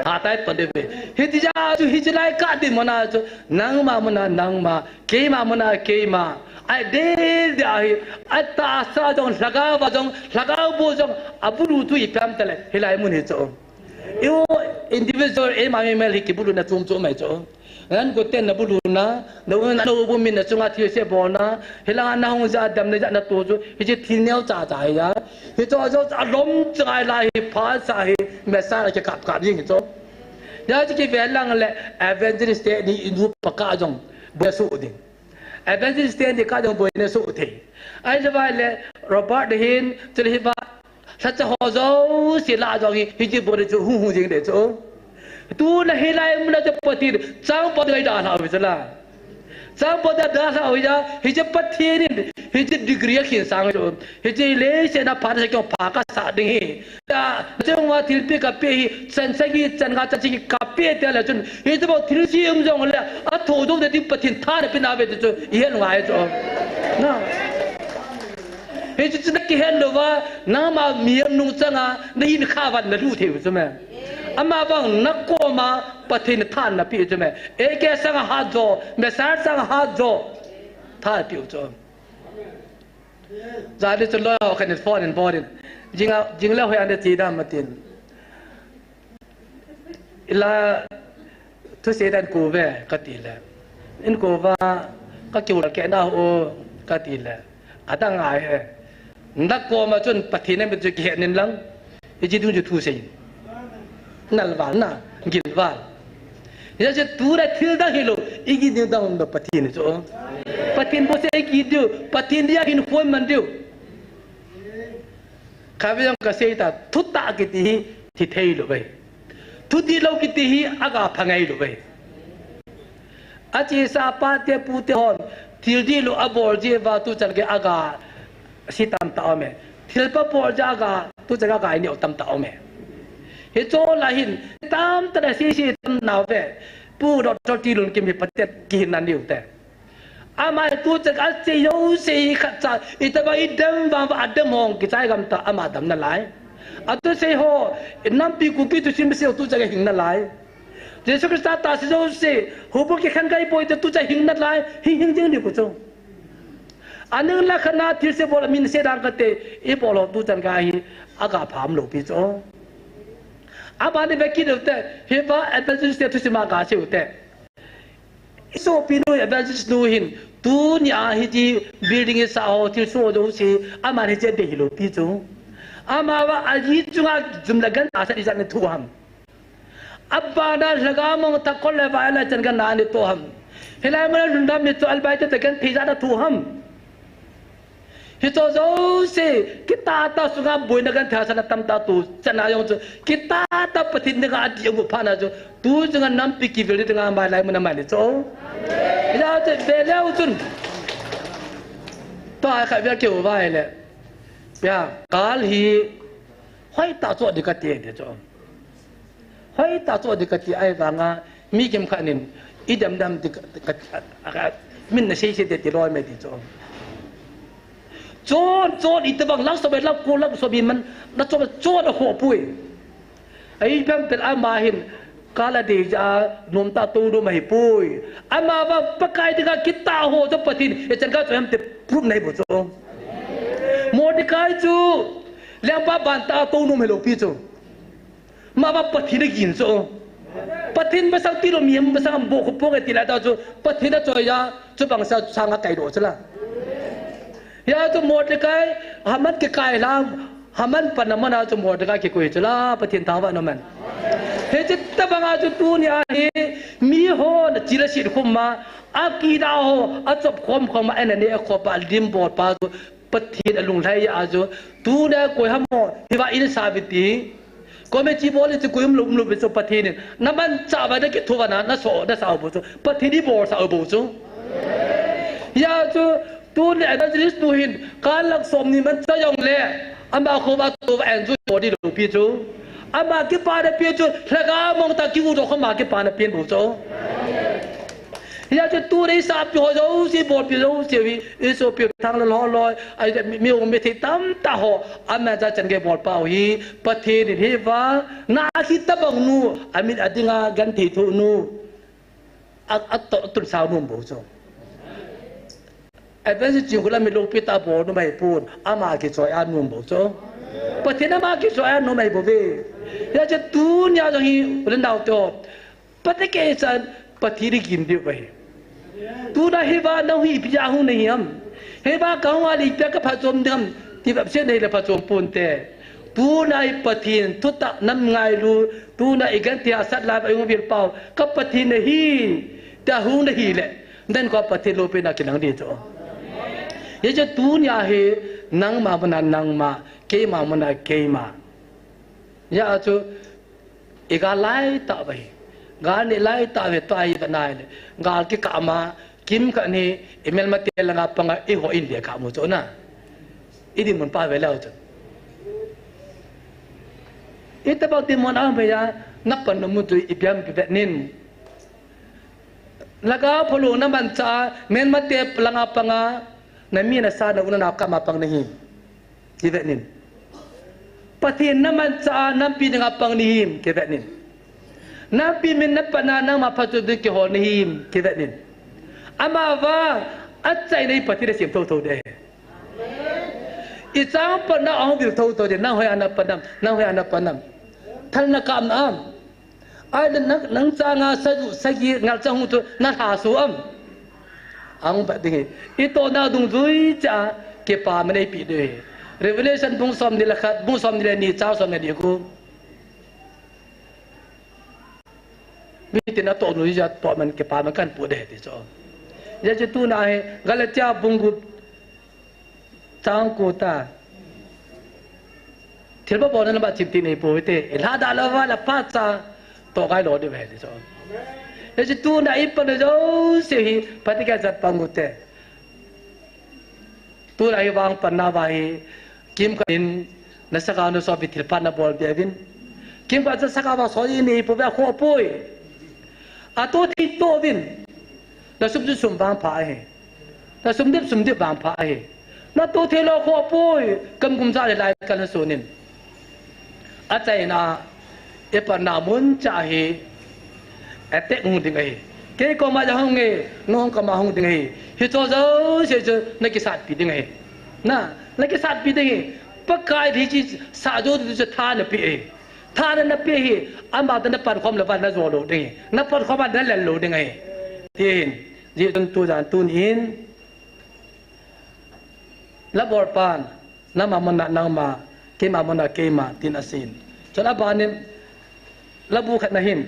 Hatah a i pan diu ve. Hiti jeh chun hiche lai kah ding mun a chu, nangma mun a nangma, keima mun a keima. Ahi deh deh a hi, atahsa jong, lhagao va jong, lhagao bou jong, abulu chu ipi ham tile, hilai mun hi chu. Eiho individual, eima eima hi kibuluna chom chom ahi chu. Nangho ten nabuluna, na u, na u bu min na chunga thilse bolna, hilanga nahung ja dam na ja na to chu, hiche thil neocha cha hi a. Hichu ajo alom chang a lai hi pha sa hi, mesa la kikap kap jing hi chu. Hijeh chun kive lang le evangelist te ni inu paka jong, boina soh ding. Evangelist te ni ka jong boina soh thei. Ahilou vai le Robert hin, chule hiva, lhacha ho jouse lah jong hi, hiche boina chu hung hung jing ding chu. Tuna hilai mun a chu Pathen, chang Pathen ngai dalhah u chu la. Chang Pathen dalhah u ja, hiche Pathen in, hiche degree akhin sang chu. Hiche leiset a phat sa keu pha kasa ding hi. Ta, chunga thilpeh kapeh hi, chan sagi, chan nga, chan sagi kapeh tile chun, hiche bou thilse um jong le, athoh jou ding Pathen tha na pe na ve ti chu, i het ngai chu. Na. Hichu chu na kihet lou va, nangma mihem nungchang a, na hin kha van na lut thei u chu me. Ama vang na koma, Pathen tha na pe u chu me. Eke sang a hat jo, Messiah sang a hat jo, tha pe u chu. Jani chu loi ho khat in phone in bol in. Jing a, jing le hoi an de ti dam atin. Ila thusei dan ko ve ka ti le. In ko va ka kiu la ke na ho ka ti le. Adang ngai he. Na koma chun Pathen a mit chu kihet nin lang. Hiche ding chu thusei. Nal val na, gil val. Hijeh chun tua thil dang hilou, i gil ding dang um lou Pathen chu. Pathen bou se i gil diu, Pathen dia hin khom man diu. Khatvei jong kasei ta, thutah kiti hi, thi thei lou ve. Thu dihlou kiti hi, aga pha ngai lou ve. Achesa pate pute hon, thil dihlou abol jeh uva tuchan gei aga si tamtah aume. Thilpha bol jeh a aga, tuchan gei aga ineo tamtah aume. Hicheho lah hin, tamtah a si si tam nauve. Pu Doctor Tilunkim hi phaten kihin na niu te. Ama hi tuchan gei asei jouse hi khatcha, itobang idem vang uva adem hong kichai gam tah ama dam nalai. Athusei ho, nampi kuki thusim sei ho tuchan gei hing nalai. Jesu Christa tahsa jouse, houbung kikhen gai boi te tuchan hing nalai, hing hing jing diu chu. Aning la khat na thilse bol a min se dan kate, i bol ho tuchan gei hi, aga pha um lou pi chu. Abani ve kit u te, hiva evangelist te thusim a ga sei u te. I sopi nu evangelist nu hin, tuni a hiti building i sa ho, thilsoh jouse, aman hiche dei hilou pi chu. Ama va aji chunga jum le gan tahsa ijat na thu ham. Abana lhagao mong tah kol le vai la chan gei na ni to ham. Hilai mun a lhundam mi chu albai te te gei thei jat na thu ham. Hicheho jouse, kitah tah sunga boina gei thei sa na tamtah tuchan a jong chu, kitah tah Pathen dinga adih amu phat na chu, tuchan a nampi kivil dinga mai lai mun a mai le chu. Hijeh chun ve leu chun. Tua khatvei keu vai le. Ya, kal hi, hoitah chu ding kati de chu. Hoitah chu ding kati ahivanga, mi kimkhat in, i damdam ding ka, ka, ka, ka, min na sei sei de ti loi me ti chu. Chon, chon, itobang lang so be lang ko lang so be man, na chon, chon a ho pui. Ahi pem pel ama hin, kal a dei jeh a, nom tah tou nom ahi pui. Ama va Pakai dinga kitah ho chu Pathen, ichan gei chu hem te proof na hi bou chu. Mordecai chu, lengpa ban tah a tou nom hilou pi chu. Ama va Pathen a gin chu. Pathen masang tilou mihem masang am bou khu pong e ti lai tah chu. Pathen a choi a, chubang sa sanga kai doh chu la. Hijeh chun Mordecai, Haman kikai lam, Haman pan a man a chu Mordecai kikoi chu la, Pathen thangvah in um hen. Hiche tobang a chu tuni a hi, mi hon achil aset khum a, akida ho, achop khom khom a, ananeh khom a, alim bol pa chu, Pathen alunglhai a chu, tuna koi ham mo, hiva in sa ve ti. Committee bol chu koi umlou, umlou ve chu Pathen in. Na manchah uva na kitho uva na, na so, na sa u bou chu. Pathen in bolsah u bou chu. Hia chu, tuni evangelist nu hin, kal lang som ni manchah jongle, ama kho uva to uva enjoy bol ding lou pi chu. Ama kipana pen chu, lhagao mong tah kiu doh kho ama kipana pen bou chu. Hia chu tuni isapi ho jouse, bolpi jouse hi, isopi Thanglal ho loi, ai mi, mi um mi thei tamtah ho, aman cha chan gei bolpa u hi, Pathen in hiva, na khi tabang nu, amin adinga genthei thoh nu, a, a to, tun sao nu um bou chu. Evangelist Chingkholam hi lopi tah bol nu mai pon, ama kichoi a nu um bou chu. Pathen ama kichoi a nu um ahi bou ve. Hia chu tunia jong hi, u le nao te ho, Pathen kei chan, Pathen i gim diu ahi. Tuna hiva nang hi ipi a hung na hi ham. Hiva ka hung a le ipi a ka phachom ding ham. Ti vep se nei le phachom pon te. Tuna i Pathen thutah nam ngailu. Tuna i genthei a sat lai va i hung vil pau. Ka Pathen ahi. Tia hung na hi le. Nan ka Pathen lopina kilang ding chu. Hia chu tunia hi nangma muna nangma. Keima muna keima. Hia chu I gal lai tah uva hi. Gal nei lai tah uva hi tua hi va nai le. Gal kikah ma, kimkhat hi, i melmate langa panga i ho in ve kha mu chu na. I dinmun pa ve leu chu. Itobang dinmun a um ve a, na panna mu chu i biam ki vet nin. Lhagao phalou na manchah a, melmate langa panga, na mi na sa na u na nao kah ma pang na hi. Ki vet nin. Pathen na manchah a, nampi dinga pang na him, ki vet nin. Nampi min na patna, nangma phachom ding kihol na him, ki vet nin. Ama vang, achaina hi Pathen asem thotho ding ahi. I chang patna ahung vil thotho ding, nang hoiya na pat nam, nang hoiya na pat nam. Thal na kap na am. Ai, nang, nang changa sa, sagi ngal chang hung chu na lha su am. Ahung pat ding hi. I tohna dungjui cha kipana nei pi ding hi. Revelation bung som ni le khat, bung som ni le ni chang som ni le ni khu. Mitin atoh nu ja toh man kipana kan pu ding ti chu. Hijeh chun tuna hi Galatia bung gup chang ko ta. Thilpha bolna lam a chimti nei pou te. I lhadah lou va la phat cha toh ngai lou ding ve ti chu. Hiche tuna i panna jouse hi Pathen kicha pang u te. Tuna hi vang panna va hi kimkhat in na saka na sopi thilpha na bol be uvin. Kimkhat cha saka va so i nei pou ve kho poi. Atoh thei toh uvin. Na sum chu sum vang pha ahi. Na sum dip, sum dip vang pha ahi. Na toh thei lou kho poi, kam kum cha le lai kal na sunin. Achaina, i panna mun cha hi, attack hung ding ahi. Kei koma ja hung e, nang koma hung ding ahi. Hicho jouse chu na kisatpi ding ahi. Na, na kisatpi ding ahi. Pakai hiche sa jou chu tha na pe ahi. Tha na, na pe hi, ama toh na pankhom lou va na jo lou ding ahi. Na pankhom a na lel lou ding ahi. Tin, hijeh chun tujan tun in, la bolpan, nangma muna nangma, keima muna keima, tin aseiyin. Chun abanin, la bu khat na hin.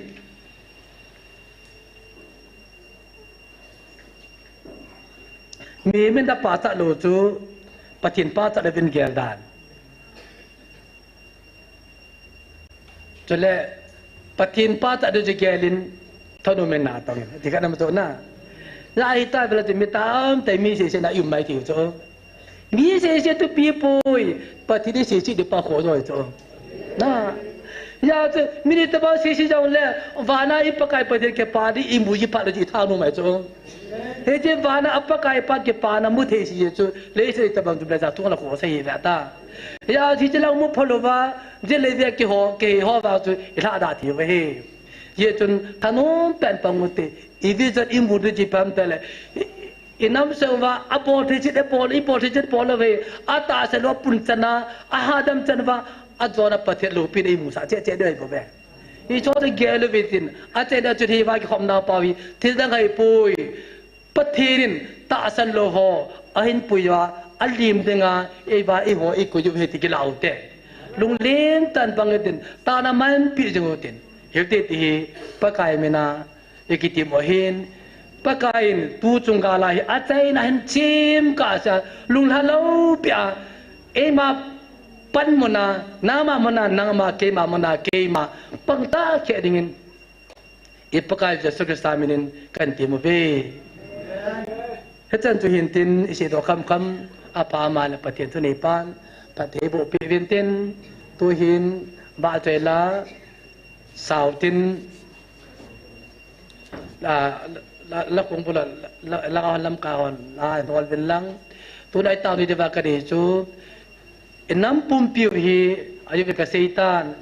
Mihem in na pachat lou chu, Pathen pachat louvin gel dan. Chule, Pathen pachat lou chu gelin, thanom in na tong in. Ti khat na ma chu na. Na hi ta vela chu mi tamtah mi sese na um mai ti chu. Mi sese thupi poi, Pathen in sese ding pa kho joi chu. Na. Hijeh chun, mi ni tobang sese jongle, vana i Pakai Pathen kipa ding i mu ji phat le chu i thanom mai chu. Hiche vana a Pakai pa kipana mu thei sese chu, leiset a itobang jum le ja thua la kho sa hi ve ta. Hijeh chun hiche lang mu phalou va, jin le ja kiho, kiho va chu, i lhadah thei u ahi. Hijeh chun, thanom pen pang u te, i vision i mu ding chu ipi ham itile, i, i nam sung uva, abol thei chet abol, ibol thei chet bol lou ve, atahsa lou a pun chan a, ahadam chan uva, ajona Pathen loupina i musah cheh cheh ding ahi bou ve. Hicho chu gel uvin tin, achaina chu hiva kikhopna pau hi, thil dang ahi poi. Pathen in tahsan lou ho, ahin pui uva, alim dinga, eiva eiho i koi u ahi ti kila u te. Lunglen tah in pang u tin, tahna manpi jing u tin. Hiti ti hi, Pakai mina, i kitim u ahin, Pakai in tu chunggal a hi achaina hin chim kasa, lunglha lou pia, eima pan muna, nangma muna, nangma, keima muna, keima, pangtah khe dingin, i Pakai Jesu Christa minin kahin temu ve. Hichan chu hintin, i seidoh khamkham, apha ama le Pathen thuneipan, phatthei boh peh uvin tin, tuhin, vahchoi la, sao tin, la, la, la kong bula, la, la, la lamkai hon, la hol uvin lang. Tuna i tao ni diva kadei chu, i nam pumpiu hi, ayu ve kaseitan,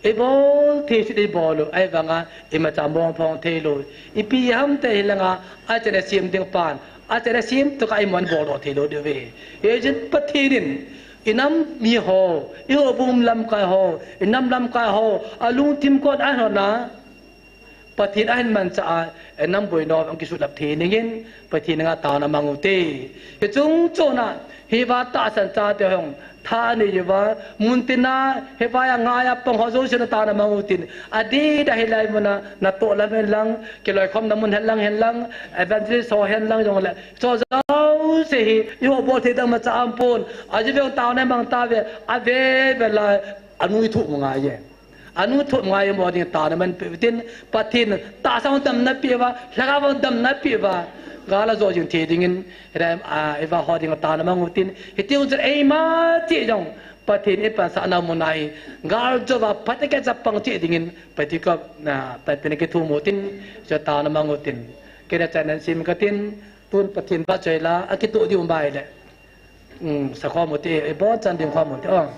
i bol thei chu i bol u, ahivanga, imacha mong phong thei lou. Ipi ham ti hilanga, achaina sem ding pan, achaina sem toh ka iman bol doh thei lou diu ve. Hijeh in Pathen in, i nam mi ho, i houbung lamkai ho, i nam lamkai ho, alungthim kot a hon a, Pathen ahin manchah a, i nam boina hung kisuhlap thei dingin, Pathen henga taona mang ute. Hiche chung chon a, hiva tahsan chate hung, tha anei uva, muntina, hiva a ngai a pang ho jouse na taona mang utin, adeh a hilai muna, natoh lam hen lang, kiloikhomna mun hen lang hen lang, evangelist ho hen lang jong le, chu jouse hi, eiho bol thei dang imacha aumpon, ajeh uvin taona mang tauve, ave ve la, anu ithoh ngai e. Anu ithoh ngai mo ding taona mang peh utin, Pathen tahsa hung damna peh uva, lhagao hung damna peh uva, gal a jo jing thei dingin, hirai, a, eiva ho ding taona mang utin, hiti hung chun eima cheh jong, Pathen ipansahna muna hi, gal jouva, phatechan chapang cheh dingin, Pathen koma, na, Pathen kithum utin, chu taona mang utin, kei le chaina sem katin, tun Pathen vahchoi la, akitoh diu um bai le. Um, sa khom ute, i bon chan ding khom ute, o.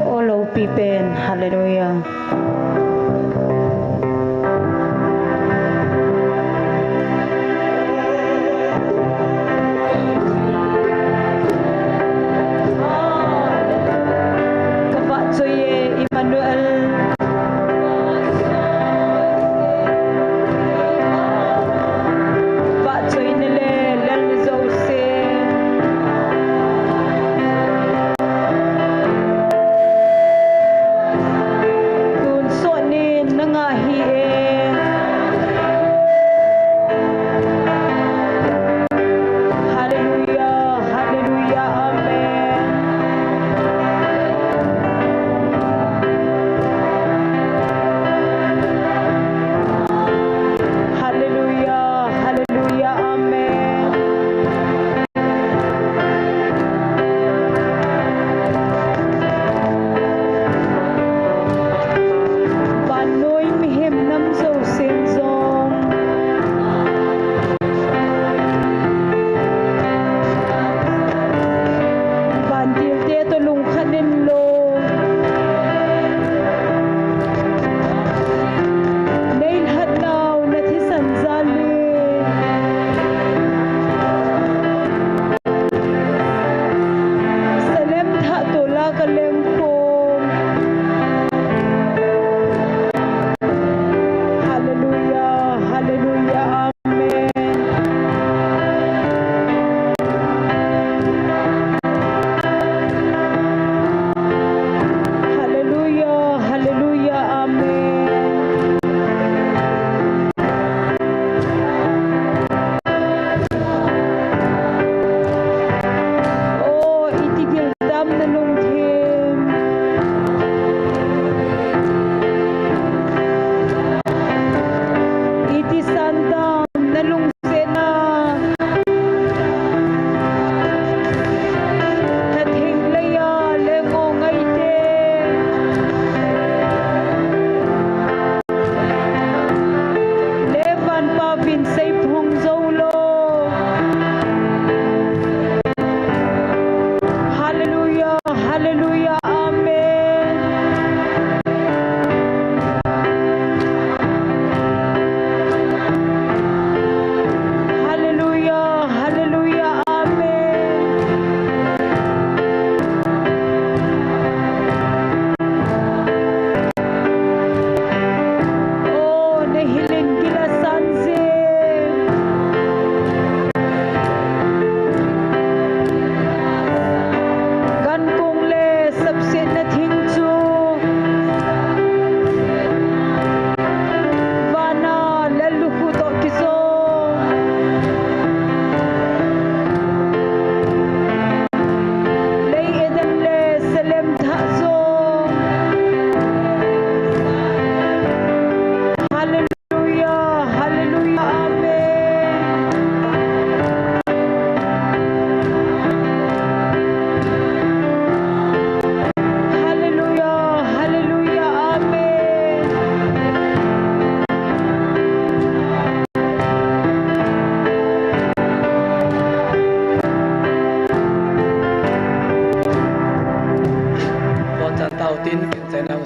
O loupi pen, hallelujah.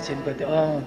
Sim kati o.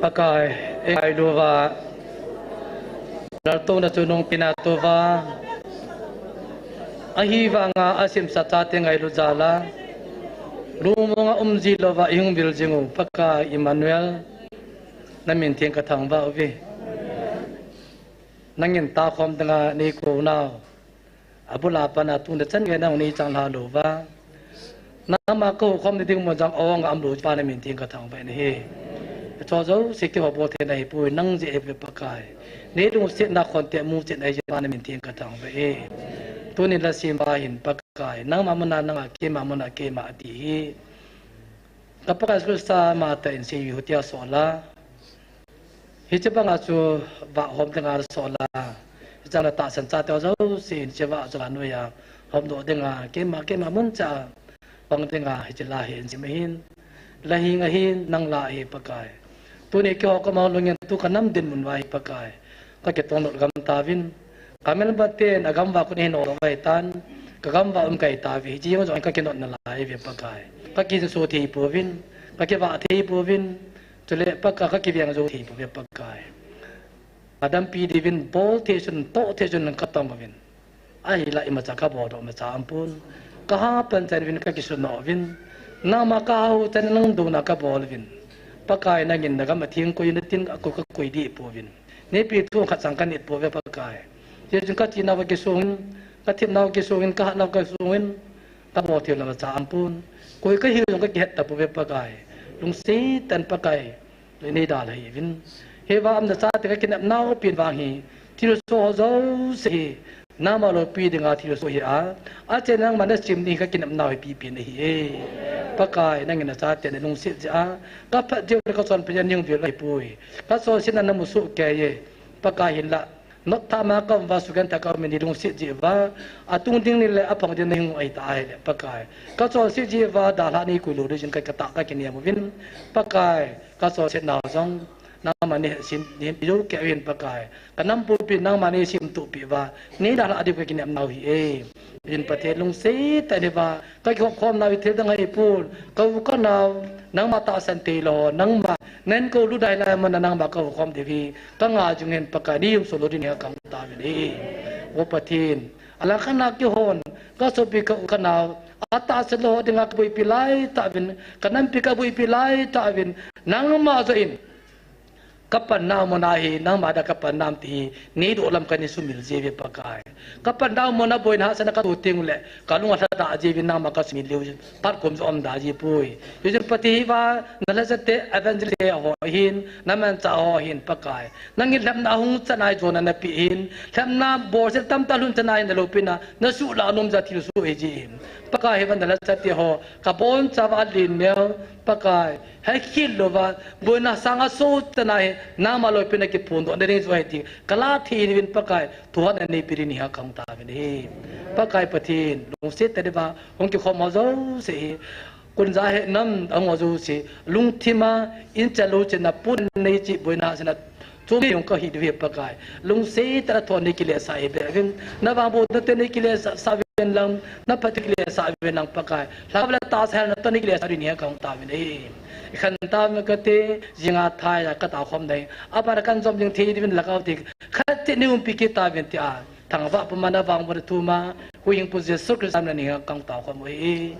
Pakai, ei ngailu va, laltouna chu nung pina tu va, ahivanga asimsa chate ngailu jal a, lungmonga um ji louva ihung vil jing u, Pakai Emmanuel, na min theng ka thangvah uve. Nangin takhom dinga nei kou nau. Abul a pat a tuni chan gei nang nei chang lha lou va. Nangma ka hukhom ni ding mun jong ong a um lou pa na min theng ka thangvah in ahi. Hiche jouse keiho bol thei na ahipoi, nang jeh ahi Pakai. Nei lungsetna khonte mu chet na ahi jeh pa na min theng ka thangvah e. Tuni la sim a hin Pakai. Nangma mun a nang a, keima mun a keima ati hi. Ka Pakai Jesu Christa mata in sei hu tia sol a. Hiche banga chu vah hom dinga sol a. Hichang na tahsan chate ho jouse in hiche vah chu la noiya hom doh dinga, keima, keima mun cha pang dinga, hiche la hi in sim ahin. La hing ahin, nang la ahi Pakai. Tuni keiho ka mang lungin tu ka nam dinmun uva hi Pakai. Ka kitong lut gam tauvin. Ka mel baten a gam uva kon hin ol uva hitan. Ka gam uva um ka hi tauve. Hiche jong ka kinot nalai ve Pakai. Ka kinso thei pouvin. Ka kivah thei pouvin. Chule Pakai ka kiveng jou thei pouve Pakai. Adampi diuvin bol thei chun, toh thei chun ka tong uvin. Ahinla imacha ka bol doh macha aumpon. Ka ha pan chan uvin ka kisunoh uvin. Nangma ka hau chan nang douna ka bol uvin. Pakai nangin na gam a theng koi na tin a koi ka koi deh pouvin. Neipi thu khat chang ka nit pouve Pakai. Hichun ka chinau ka kisung in, ka thepnau kisung in, ka hatnau ka sung in. Ka bol thei lou macha aumpon. Koi ka hiu jong ka kihet tapouve Pakai. Lungset tah in Pakai. Nei dalha hih uvin. Hiva um na chate ka kinepnau pen vang hi. Thilsoh ho jouse hi. Nangma loupi dinga thilsoh hi a. Achen nangma na sim ding ka kinepnau hi pipen ahi e. Pakai nangin na chate na lungset jeh a. Ka phat jeh le ka chonpet jeh a nung vil ahipoi. Ka chonsetna na mu soh kei e. Pakai hinla. Notthah ma ka um uva sugenthah ka um in nei lungset jeh uva. Atung ding ni le aphang ding na hung ahi ta ahile Pakai. Ka chonset jeh uva dalha nei koi lou ding jin ka, ka tah ka kinem uvin. Pakai. Ka chonsetnau jong, nangma nei sim, nei jou kei uvin Pakai. Ka nam pumpi nangma nei sim tupi uva, nei dalha diu ka kinepnau hi e. Hin Pathen lungset tah in hiva, ka kihop khomnau hi thil dang ahipon. Ka u ka nao, nangma tahsan thei lou, nangma, nang kou lut dai lai mun a nangma ka hukhom diu hi. Ka ngai jing in Pakai nei umso lou ding hi ka hung tauvin e. O Pathen, alang khat na keihon, ka sopi ka u ka nao, atahsan lou dinga ka boipi lai tauvin, ka nampi ka boipi lai tauvin, Nangma joh in. Ka panna mun a hi, nangma dia ka panna um ti hi, nei doh lam ka nei sumil jiuve Pakai. Ka panna mun a boina hahsatna ka toh teng uleh, ka lung alha da jiuvin nangma ka sumil leu, phat kom jong um da ji poi. Hichun Pathen hiva, na lhachate evangelist ho hin, na manchah ho hin Pakai. Nangin lhepna ahung chan a hi jona na pe hin, lhepna bolset tamtah lhun chan a hi na loupina, na suhlah nom jeh a thilsoh hi ji hin. Pakai hiva na lhachate ho, ka bonchauva alen neo, Pakai. Hei khel louva, boina sanga so tana hi, nangma loupina kiphondoh na ding joh ahi ti, ka la thei uvin Pakai, thuhan nei pi ding hi ka hung tauvin ahi. Pakai Pathen, lungset tah in hiva, hung kikhom ho jouse hi, kunja he nam, ahung ho jouse, lungthim a, in chalou chenna pun nei chi boina sena, Chom jong ka hi diu ve Pakai. Lungset tah a thon nei kiletsah hi be uvin. Na vangbohna te nei kiletsah, sah uvin lang. Na phatthei kiletsah uvin lang Pakai. Lhagao le tahsa helna toh nei kiletsah uvin hi ka hung tauvin ahi. I khen tauvin kate, jing a thai a ka tao khom ding. Aban a kan jom ding thei diuvin Lhagao Theng. Khat cheh nei umpi kit tauvin tia. Thangvah puma na vangbohna thum a. Huhhingpu Jesu Christa min a hi ka hung tao khom u ahi.